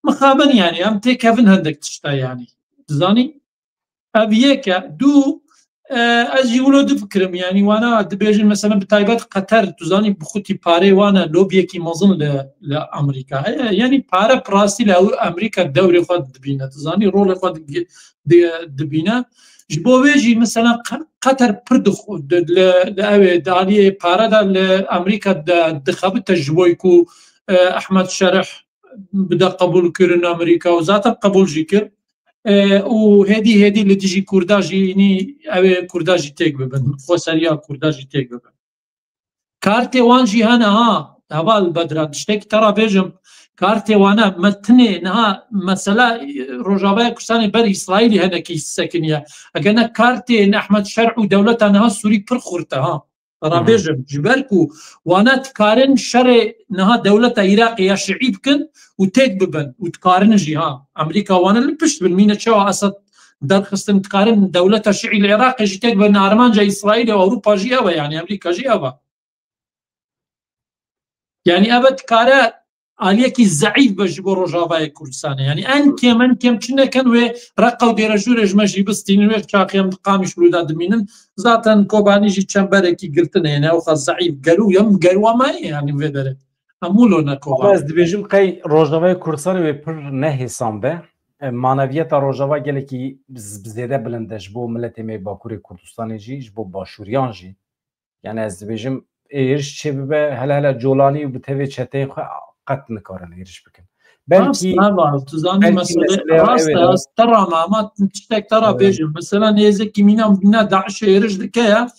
mixabin yani em têkevin hindek tişta yani. Dizanî? Ev yek e. Du, e, ez jî wilo difikirim yani wana dibêjin mesela bi taybet Qeter tu zanî bi xutî parê wane lobiyekî mezin li, li Amerîka heye. Yani pare pirastî li ew Amerîka dewrê xwe dibîne. Tu zanî rolê xwe di, di, dibîne. Ji bo vê jî mesela Qe-, Qeter pir dixu-, di, li, li ew ê di aliyê pare de li Amerîka de dixebite ji bo ku, e, Ehmed Şerih bide qebûl kirin Amerîka û zaten qebûl jî kir. E, û hêdî hêdî li dijî Kurda jî înî ew ê Kurda jî têk bibin. Xweseriya Kurda jî têk bibin. Kartê wan jî hene ha. Heval Bedran, tiştekî te re bêjim. Kartê wane me tinê niha mesela, e, Rojavaya Kurdistanê ber Îsraîlî hinekî sekiniye. Eger ne kartê ne Ehmed Şerh û dewleta niha Sûrî pir xurt e ha. Te re bêjim. Ji ber ku wane dikarin şerê niha dewleta Iraqê ya Şiî bikin û têk bibin û dikarin jî ha. Amerîka wane li pişt bin. Mîne çawa Esed derxistin, dikarin dewleta Şiî li Iraqê jî têk bibin. Armanca Îsraîlê û Ewropa jî ev e, yani Amerîka jî ev e. Yani ev e dikare aliyekî zeîf be ji bo Rojavayê Kurdistanê. Yani en kêm, en kêm çi nekin wê Reqa û Dêrejûrê ji me jî bistînin, wê çaxê em di Qamişlo de dimînin. Zaten Kobanî jî çemberekî girtine, yani ew xwe zeîf geru, em geruwa me ye yani vê derê. Em wilo ne Kobanî. Ama ez dibêjim qey Rojavayê Kurdistanê wê pir nehêsan be. E, maneviyeta Rojava gelekî z-, zêde bilind e ji bo miletê me yê Bakurê Kurdistanê jî, ji bo Başûriyan jî. Yani ez dibêjim êriş çê bibe, hele hele Colanî û bi tevê çeteyên xwe qet nikarin êriş bikin. Belkî, rast, heval, tu zanî belkî mesele, meseleya rast ew e, ê de ez te re me, ama tiştek te re bêjim. Mesela nêzekî mîna, mîna DAIŞê êriş dike ya,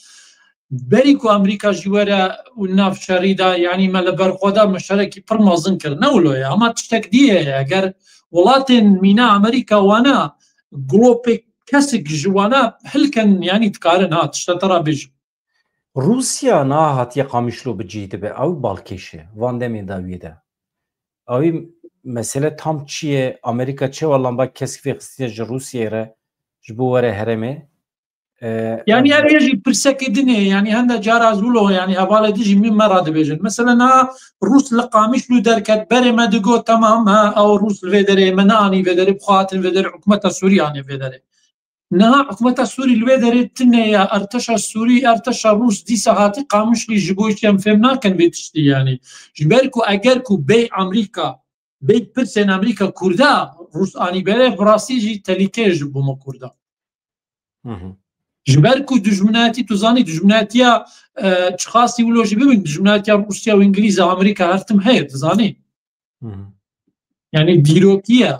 Berî ku Amerîka jî were û nav şerî de, yanî me li ber xwe de me şerekî pir mezin kir. Ne wilo ye, ama tiştek dî ye. Eger welatên mîna Amerîka wana gulopê kesik ji wana hilkin, yanî dikarin ha tişta te re bêjin. Rûsya niha hatiye Qamişlo bi cih dibe, ew balkêş e van demên dawiyê de. Ew mesele tam çi ye? Amerîka çawa lamba kesîfê xistiye ji Rûsyayê re ji bo were herêmê? Yanî ev ê jî pirsekê din e, yanî hende cara ez wilo, yanî hevalê din jî min me re dibêjin. Mesela niha Rûs li Qamişlo derket, berê me digot, temam, ha, ew Rûs li vê derê me neanî vê derê, bi xwe hatin vê derê, hikûmeta Sûrî anî vê derê. Niha hikûmeta Sûrî li vê derê tune ye, erteşa Sûrî, erteşa Rûs dîsa hatî Qamişlî, ji bo çi em fêm nakin vê tiştî, yanî. Ji ber ku eger ku bêy Amerîka, bêy pirsên Amerîka Kurda Rûs anî berê, bi rastî jî telîke ji bo me Kurda. Ji ber ku dijminayetî, tu zanî, dijminayetiya, e, çiqasî wilo jî bibin, dijminayetiya Rûsya û Îngilîz a Amerîka her tim heye, tu zanî. Yanî dîrokî ye.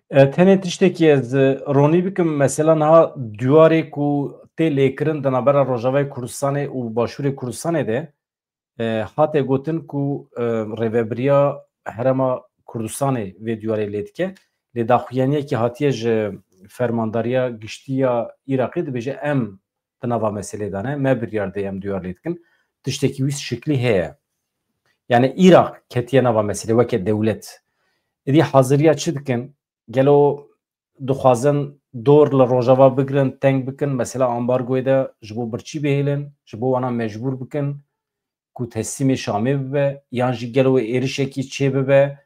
E, tenê tiştekî ez, e, ronî bikim, mesela niha diyarê ku tê lêkirin di navbera Rojavayê Kurdistanê û Başûrê Kurdistanê de, e, hate gotin ku, e, rêvebiriya Herêma Kurdistanê vê diyarê lê dike. Lê daxuyaniyekî hatiye ji Fermandariya Giştî ya Iraqê dibêje, em di nava meselê de ne, me biryar de em diyar lê dikin. Tiştekî wî şiklî heye. Yani Iraq ketiye nava meselê weke dewlet. Êdî haziriya çi dikin? Gelo dixwazin dor li Rojava bigirin, teng bikin, mesela ambargoyê de ji bo birçî bihêlin, ji bo wana mecbûr bikin ku teslîmê Şamê bibe, yan jî gelo wê êrişekî çê bibe,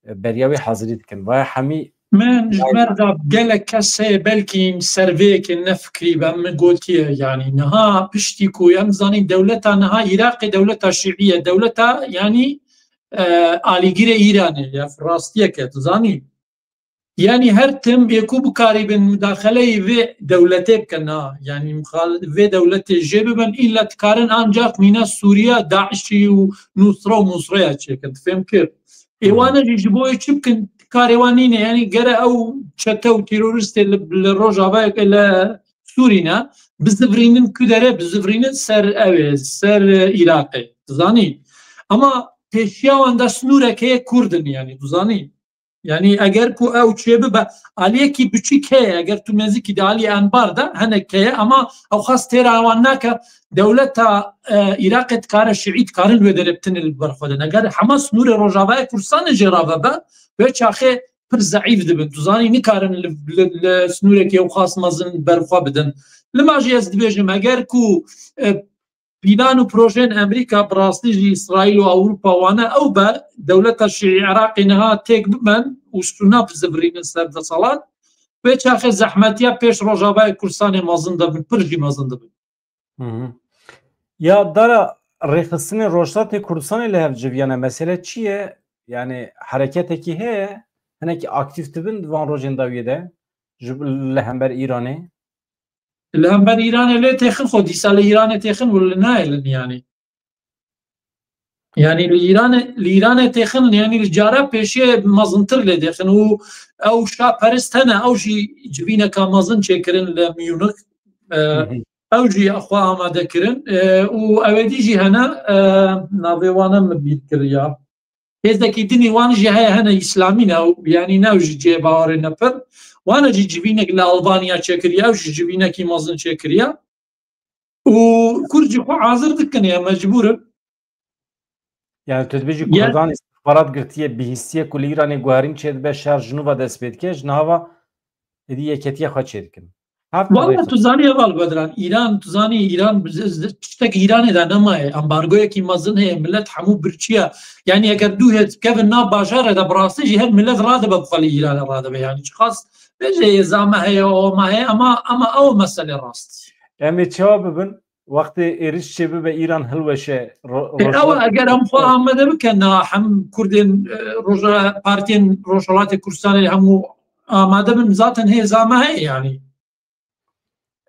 beriya wê hazirî dikin. Vaya hemî Min ji ber de gelek kes heye, belkî ser vê yekê nefikirî be, min gotiye, yanî niha piştî ku em zanîn dewleta niha Iraqê dewleta şîî ye, dewleta, yanî, e, alîgirê Îranê ye, rastiyeke, tu zanî. Yanî her tim ê ku bikarîbin mudaxeleyê vê dewletê bikin, ha, yanî muxal-, vê dewletê jê bibin, îlla dikarin ancak mîna Sûriya, DAIŞî û Nusra û Musraya çêkin, tu fêm kir. Ê wana jî ji bo yê çi bikin, karê wan nîne, yanî gere ew çete û teroristê li, li Rojavayê li Sûrî ne, bizivirînin ku derê, bizivirînin ser ew ê, ser, e, Iraqê, tu zanî. Ama pêşiya wan de sinûrek heye Kurd in, yanî, tu zanî. Yanî eger ku ew çê bibe, aliyekî biçûk heye, eger tu nêzîkî de aliyê Enbar de hinek heye, ama ew xas têra wan nake, dewleta, e, Iraqê dikare şîî dikarin wê derê bitinê li ber xwe de. Eger hema sinûrê Rojavayê Kurdistanê jê re vebe, wê çaxê pir zeîf dibin. Tu zanî nikarin li, li, li sinûrekî ew xas mezin ber xwe bidin. Lima jî ez dibêjim, eger ku, e, Pîlan û projeyên Amerîka bi rastî jî Îsraîl û Ewropa wane ew be, dewleta şîî Iraqê niha têk biben û sûna bizivirînin ser desalat, wê çaxê zehmetiya pêş Rojavayê Kurdistanê mezin dibin, pir jî mezin dibin. Hı hı. Ya dara rêxistinê Rojhilatê Kurdistanê li hev civiyane, mesele çi ye? Yani hereketekî heye, hinekî aktîf dibin di van rojên dawiyê de ji, li hember Îranê? Li hember Îranê lê têxin xwe, dîsa li Îranê têxin û li nayê li niyanê. Yanî li Îranê, li Îranê têxin, yanî li cara pêşiyê mezintir lê têxin û ew şaperist hene, ew jî civîneka mezin çêkirin li Munich. E, ew jî xwe amade kirin. E, û ew ê dî jî hene, e, navê wan e min bîr kiriya. Hêzekî dinî wan jî heye, hene îslamî ne, yanî ne ew jî cihê bawerê ne pir. Wan e jî civînek li Albanya çêkiriye, ew jî civînekî mezin çêkiriye. Û Kurd jî xwe hazir dikin, ya mecbûr in. Yani tu dibêjî Kurdan îstixbarat girtiye, bihîstiye ku li Îranê guherîn çêdibe, şer ji nû ve dest pê dike, ji niha ve êdî yeketiya xwe çêdikin. Valla tu zanî heval Bedran, Îran, tu zanî Îran, tiştek Îranê de nemaye, ambargoyekî mezin heye, millet hemû birçiya. Yanî eger du hêz kevin nav bajarê de, bi rastî jî her millet radibe, bi xwe li Îranê radibe. Yanî çiqas bêje ê zame heye, o me heye, ama, ama ew mesele rast. Em ê çawa bibin? Wextê êriş çêbibe, Îran hilweşe. Ro- Ê, ew Rojhilat- eger em xwe amade bikin, na hem Kurdên, e, Roja-, partiyên Rojhilatê Kurdistanê hemû amade bin, zaten hê zame heye, yanî.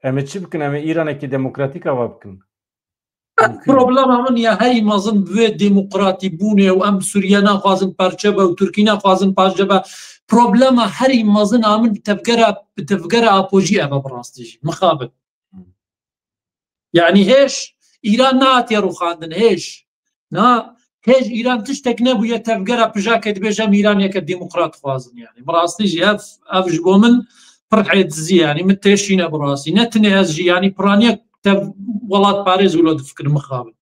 Em ê çi bikin? Em ê Îranekî demokratîk ava bikin. Problema min ya herî mezin bi vê demokratîbûnê û em Sûriye naxwazin parçe be û Tirkî naxwazin parçe be. Problema herî mezin a min bi tevgera, bi tevgera Apojî ev e, bi rastî jî. Mixabin. Yani hêj Îran nehatiye rûxandin, hêj. Na, hêj Îran tiştek nebûye tevgera pijake dibêje em Îraniyeke demokrat dixwazin yani. Bi rastî jî ev, ev ji bo min pir êdizî yani. Min têşîne bi rastî. Ne tinê ez jî yani piraniyek tev welatparêz wilo difikirim mixabin.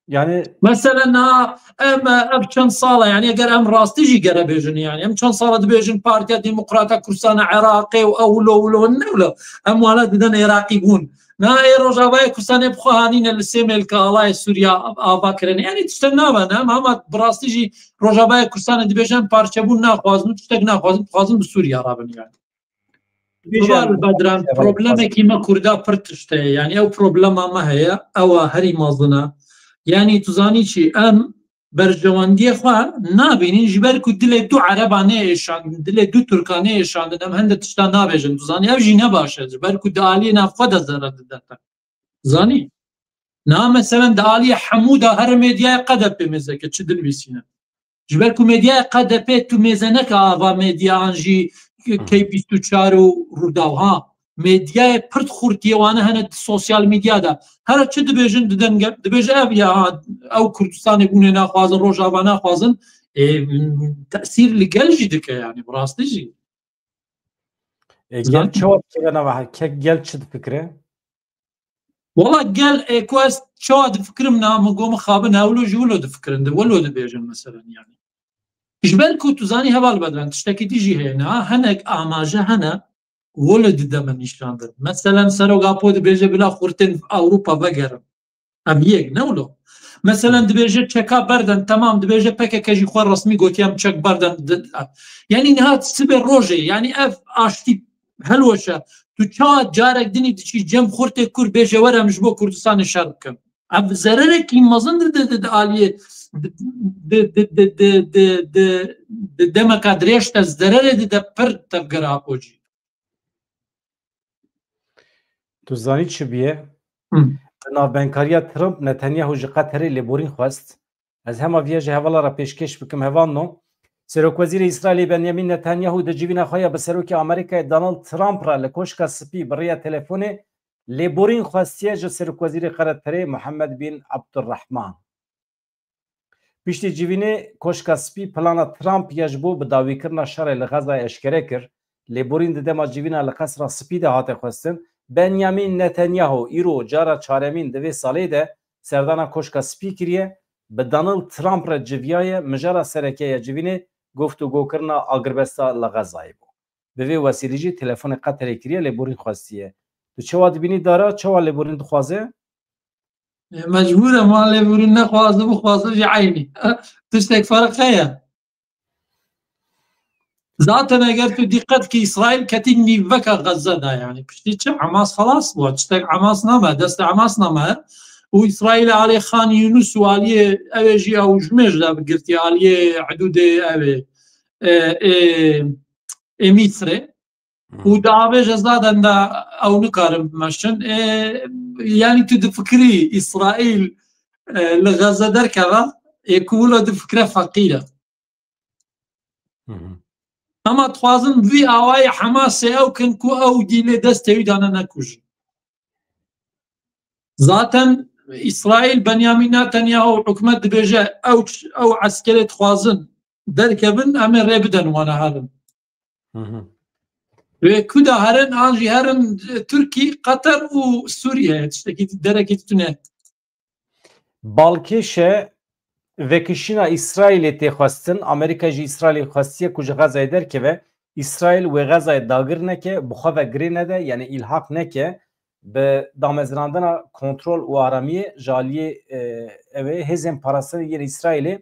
Yani Mesela na em ev çend sala yani eger em rastî jî gere bêjin yani. Em çend sala dibêjin Partiya Demokrata Kurdistana Iraqê û ew wilo wilo ne wilo. Em wana didin Iraqî bûn. Na ê Rojavayê Kurdistanê bi xwe hanîne li sê mêlka alayê Sûriya ava kirine. Yani tiştek nabene. Em hema bi rastî jî Rojavayê Kurdistanê dibêjin parçebûn naxwazin û tiştek naxwazin, dixwazin bi Sûriya rabin yani. Heval Bedran, problemekî me Kurda pir tişt heye. Yani ew problema me heye, ew a herî mezin e. Yani tu zanî çi, em berjewendiyê xwe nabînin, ji ber ku dilê du Ereba neyê êşandin, dilê du Tirka neyê êşandin, em hende tişta nabêjin. Tu zanî ev jî ne baş e, ji ber ku di aliyê nav xwe de zerer dide te. Zanî? Na, meselen, di aliyê hemû de here medyaya K D P mêzeke çi dinivîsîne. Ji ber ku medyaya K D P tu mêze neke ava medya an jî K bîst û çar û Rûdaw, ha. Medyayê pir xurtiyê wane hene di sosyal medya de. Here çi dibêjin didin gel, dibêje ev ya, ha, ew Kurdistanê bûnê naxwazin, Rojava naxwazin. E, tesîr li gel jî dike yani, bi rastî jî. E, gel çawa dikeve nava, ke-, gel çi difikire? Wala gel, e, ku ez çawa difikirim na, min got mixabin hewlo ji wilo difikirin, di wilo dibêjin meselen yani. Ji ber ku tu zanî Heval Bedran, tiştekî dî jî heye niha, hinek amaje hene, wilo dide me nîşan din. Meselen Serok Apo dibêje bila xurtên Ewropa vegerin. Ev yek, ne wilo? Meselen dibêje çeka berden, temam, dibêje P K K jî xwe resmî gotiye em çek berden. Di-, yani niha sibê rojê, yani ev aştî helweşe. Tu çawa carek dinî diçî cem xurtê Kurd bêje were em ji bo Kurdistanê şer bikin. Ev zererekî mezin di, di, di, di aliyê di, di, di demeka dirêj te zererê dide pir tevgera Apo jî. Tu zanî çi bûye? Hı. Bi navbenkariya Trump, Netanyahu ji Qeterê lêborîn xwest. Ez hema viya ji hevala re pêşkêş bikim. Hevalno, Serokwezîrê Îsraîlê Benyamin Netanyahu di civîna xwe ya bi Serokê Amerîkayê Donald Trump re li Koşka Spî bi rêya telefonê lêborîn xwestiye ji Serokwezîrê Qeterê Muhammed bin Abdurrahman. Piştî civînê Koşka Spî plana Trump ya ji bo bi dawîkirina şerê li Xezayê eşkere kir. Lêborîn di dema civîna li Qesra Spî de hate xwestin. Benyamin Netanyahu îro cara çaremîn di vê salê de serdana Koşka Spî kiriye. Bi Donald Trump re civiyaye, mijara sereke ya civînê guftûgokirina agirbesta li Xezayê bû. Bi vê wesîlê jî telefonê Qeterê kiriye, lêborîn xwestiye. Tu çawa dibînî dara, çawa lêborîn dixwaze? E, mecbûr e, ma lêborîn nexwaze, bixwaze jî eynî. Tiştek ferq heye. Zaten eger tu dîqet kî, Îsraîl ketî nîveka Xezze de, yani piştî çi Hamas xelas bû, tiştek Hamas name, destê Hamas name. Û Îsraîl alê Xan Yunus û aliyê ew ê jî ew ji mêj de bigirtî, aliyê hidûdê ew ê, e, ê, ê Mîsrê. Û diavêje zaten de ew nikarin bimeşin. E, yani tu difikirî Îsraîl, e, li Xezze derkeve, ê ku wilo difikire feqîr e. Ema dixwazin vî awayê Hamasê ew kin ku ew dî lê destê wî dane nekujin. Zaten Îsraîl, Benyamin Netanyahu hikûmet dibêje ew, ew eskerê dixwazin derkevin, em ê rê bidin wana herin. Wê ku da herin, an jî herin Tirkî, Qeter û Sûriye, tiştekî, derekî tune. Balkêş e vekişîna Îsraîlê tê xwestin. Amerîka jî Îsraîlê xwestiye ku ji Xezayê derkeve. Îsraîl wê Xezayê dagir neke, bi xwe ve girê nede, yani îlhaq neke, bi damezrandina kontrol û aramiyê ji aliyê, e, ew ê hêzên parastinê yên Îsraîlê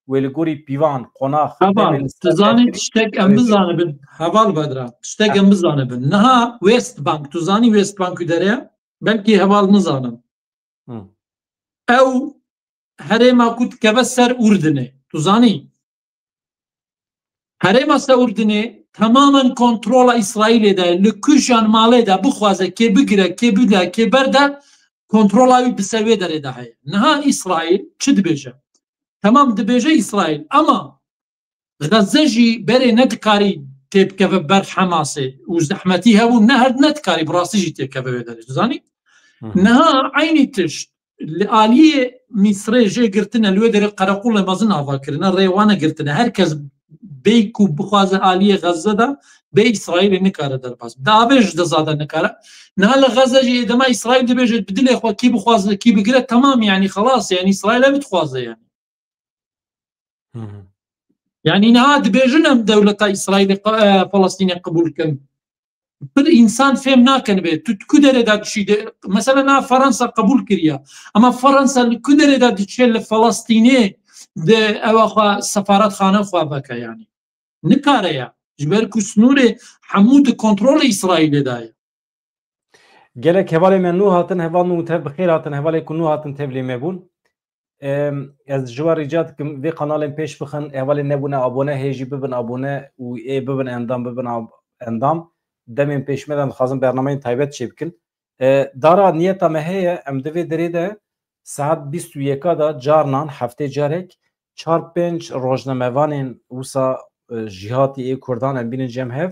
wê li gorî pîvan, qonax, Heval, demê li ser tu zanî tiştek em bizanibin. Heval Bedran, tiştek em bizanibin. Niha West Bank, tu zanî West Bank û derê? Belkî heval nizanin. Hı. Ew herêma ku dikeve ser Urdinê. Tu zanî? Herêma ser Urdinê temamen kontrola Îsraîlê de, li kujan malê de bixwaze kê bigire, kê bide, kê berde, kontrola wî bi ser wê derê de heye. Niha Îsraîl çi dibêje? Temam dibêje Îsraîl, ama Xezze jî berê nedikarî têbikeve ber Hemasê û zehmetî hebû, ne her, ne dikarî bi rastî jî têkeve wê derê. Dizanî? Niha eynî tişt li aliyê Mîsrê jê girtine, li wê derê qereqolê mezin ava kirine, rê wane girtine. Her kes bêy ku bixwaze aliyê Xezze de bê, Îsraîlê nikare derbas. Di avê ji dizade nikare. Niha li Xezze jî ê dema Îsraîl dibêje bi dilê xwe kî bixwaze, kî bigire, temam, yanî xelas, yanî Îsraîl ev dixwaze yanî. Yanî niha dibêjin em dewleta Îsraîlê qe-, e, Felestînê qebûl kin. Pir însan fêm nakin bê. Tu ku derê de dişî de, mesela na Fransa qebûl kiriya. Ama Fransa li ku derê de diçe li Felestînê de ewa xwe sefaretxane xwe veke yanî. Nikare ya. Ji ber ku snorê hemû di kontrolê Îsraîlê de ye. Gelek hevalê me nû hatin, heval nû tev bi xêr hatin, hevalê ku nû hatin tevlî me bûn. Em, ez ji we rica dikim vê kanalên pêş bixin, hevalên nebûne abone hê jî bibin abone û ê bibin endam, bibin ab-, endam. Demên pêş me de dixwazin bernameyên taybet çêbikin. E, dara niyeta me heye, em di vê derê de saet bîst û yeka de carnan, heftê carek, çar pênc rojnamevanên wisa, e, jîhatî ê Kurdan em bînin cem hev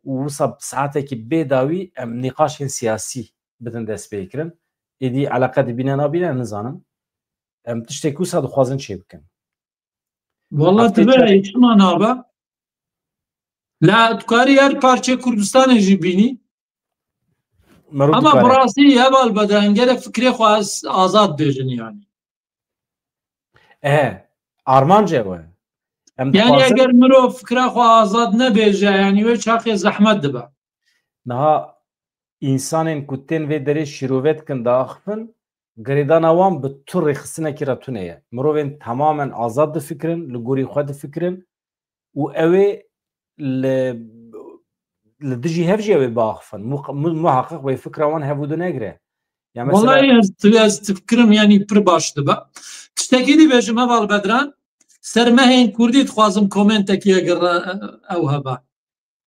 û wisa bi saetekî bê dawî em nîqaşên siyasî bidin destpêkirin. Êdî eleqe dibîne nabîne nizanim. Em tiştekî wisa dixwazin çêbikin. Walla Heftê divê çar- çima nabe? La tu karî her parçê Kurdistanê jî bînî. Merû Ama dikare. Bi rastî heval Bedran, gerek fikrê xwe ez azad bêjin yanî. E, armanc e we. Em Yani dixwazin eger mirov fikra xwe azad nebêje, yani wê çaxê zehmet dibe. Niha însanên ku tên vê derê şîrove dikin, diaxifin, girêdana wan bi tu rêxistinekî re tune ye. Mirovên temamen azad difikirin, li gorî xwe difikirin û ew ê li, li dijî hev jî ew ê biaxifin. Mu-, mu-, muheqeq wê fikra wan hevûdu negire. Ya mesela Wallahî ez, ez difikirim, yani pir baş dibe. Tiştekî dî bêjim heval Bedran, ser mehên Kurdî dixwazim komentekî eger, e, ew hebe.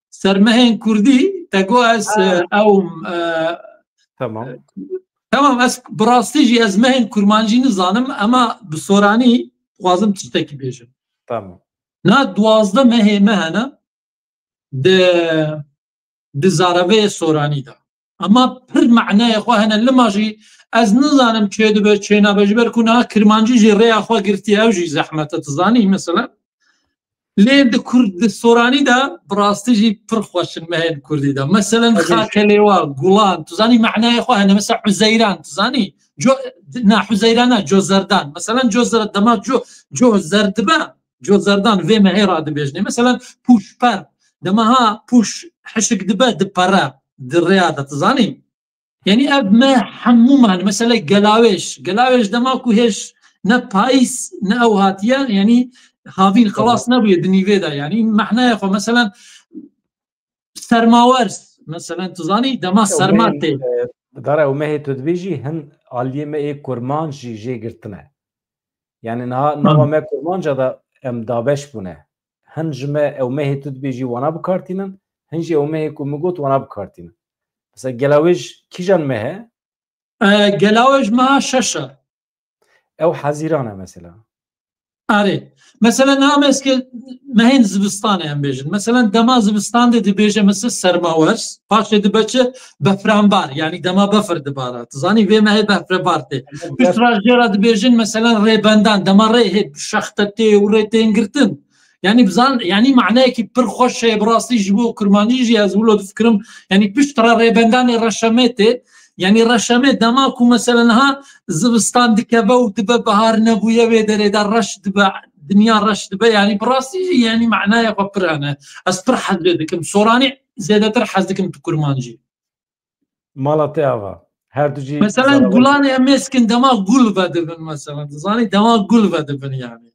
Ser mehên Kurdî, te got ez, Ha. e, ewm, e, Tamam. Tamam, ez bi rastî jî ez mehên kurmancî nizanim, ema bi soranî dixwazim tiştekî bêjim. Tamam. Na duwazdeh mehê me hene di, di zareveyê soranî de. Ema pir manayê xwe hene. Lima jî ez nizanim çê dibe, çê nabe, ji ber ku niha kirmancî jî rêya xwe girtiye, ew jî zehmet e, tu zanî, mesela. Lê di kurd, di soranî de bi rastî jî pir xweş in mehên kurdî de. Meselen, Tabii. Xakelêwa, gulan, tu zanî manayê xwe hene. Mesela Huzeyran, tu zanî? Co-, na, Huzeyran na, cozerdan. Meselen, cozerdan, dema co-, coh zer dibe, cozerdan vê mehê re dibêjinê. Meselen, pûşper, dema ha pûş hişik dibe, dipere, di rêya de, tu zanî? Yani ev me hemû me, hani mesela gelawêj. Gelawêj dema ku hêj ne payîz ne ew hatiye, yani havîn xelas nebûye di nîvê de. Yani manaya xwe, mesela sermawers, mesela tu zanî dema serma tê. Dara ew mehê tu dibêjî, hin aliyê me ê kurmanc jî jê girtine. Yani niha nava me kurmanca da em dabeş bûne. Hin ji me ew mehê tu dibêjî wana bikartînin, hin jî ew mehê ku min got wana bikartînin. Mesela gelawêj kîjan meh e? E, gelawêj meha şeş e. Ew hezîran e mesela. Erê. Mesela niha me ez ke mehên zivistanê em bêjin. Mesela dema zivistan de dibêje mesela sermawers, paşê dibe çi befranbar, yani dema befir dibara. Tu zanî vê mehê befrebar tê. Pişt re jê re dibêjin mesela rêbendan, dema rê hê şexte tê û rê tên girtin. Yani bizan, yani manayekî pir xweş heye, bi rastî ji bo kurmancî jî ez wilo difikirim. Yani pişt re rêbendanê reşemê tê. Yani reşemê dema ku mesela niha zivistan dikeve û dibe bihar nebûye wê derê de reş dibe, dinya reş dibe. Yani bi rastî jî yani manaya xwe pir hene. Ez pir hez lê dikim. Soranî zêdetir hez dikim tu kurmancî. Mala te ava. Her du jî Mesela gulanê em êskin dema gul vedibin mesela. Tu zanî dema gul vedibin yani.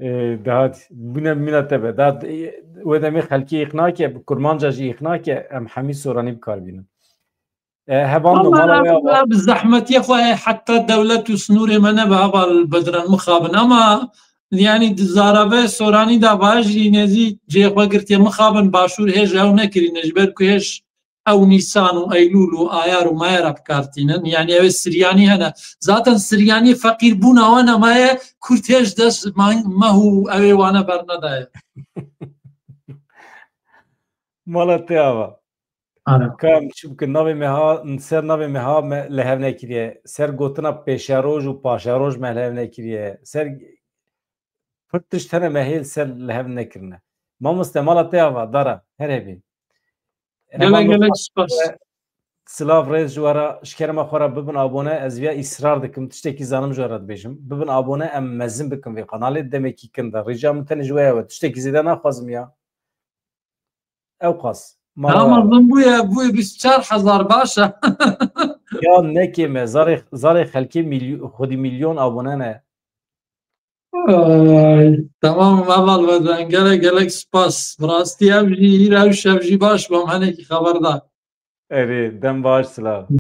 Ê, daha bûne mîna te be. Daha, ê, wê demê xelkî îqna ke, bi kurmanca jî îqna ke, em hemî soranî bi kar bînin. E, hevalno, Ama mala we ev, ava. Ev zehmetiye xwe heta dewlet û snorê me nebe heval Bedran mixabin. Ama yani di zarave soranî de vaj jî nezî cê xwe girtiye mixabin başûr hêj ew nekirîne. Ji ber ku hêj ew Nîsan û Eylûl û Ayar û Mayara bikartînin. Yani ew ê Siryanî hene. Zaten Siryanî feqîrbûna wan e, maye Kurd hêj dest mah û ew ê wane bernedaye. Mala te ava. Ara. Kam çi bikin navê me ha, ser navê me ha me li hev nekiriye. Ser gotina pêşeroj û paşeroj me li hev nekiriye. Ser pir tişt hene me hêl ser li hev nekirine. Mamoste mala te ava dara her hebî. Gelek gelek spas. Silav rêz ji we re, ji kerema xwe re bibin abone, ez viya îsrar dikim, tiştekî zanim ji we re dibêjim. Bibin abone, em mezin bikin vê kanalê, demekî kin de. Rica min tenê ji we ye we, tiştekî zêde naxwazim ya. Ew qas. Mala Ama min bûye, bûye bîst û çar hezar baş e. Ya nekê me, zarê, zarê xelkê milyo-, xwedî milyon abone ne. Ay, tamam, heval we de gelek gelek spas. Bi rastî ev jî, hîra ew şev jî baş bûm, henekî xeber da. Erê, dem baş silav.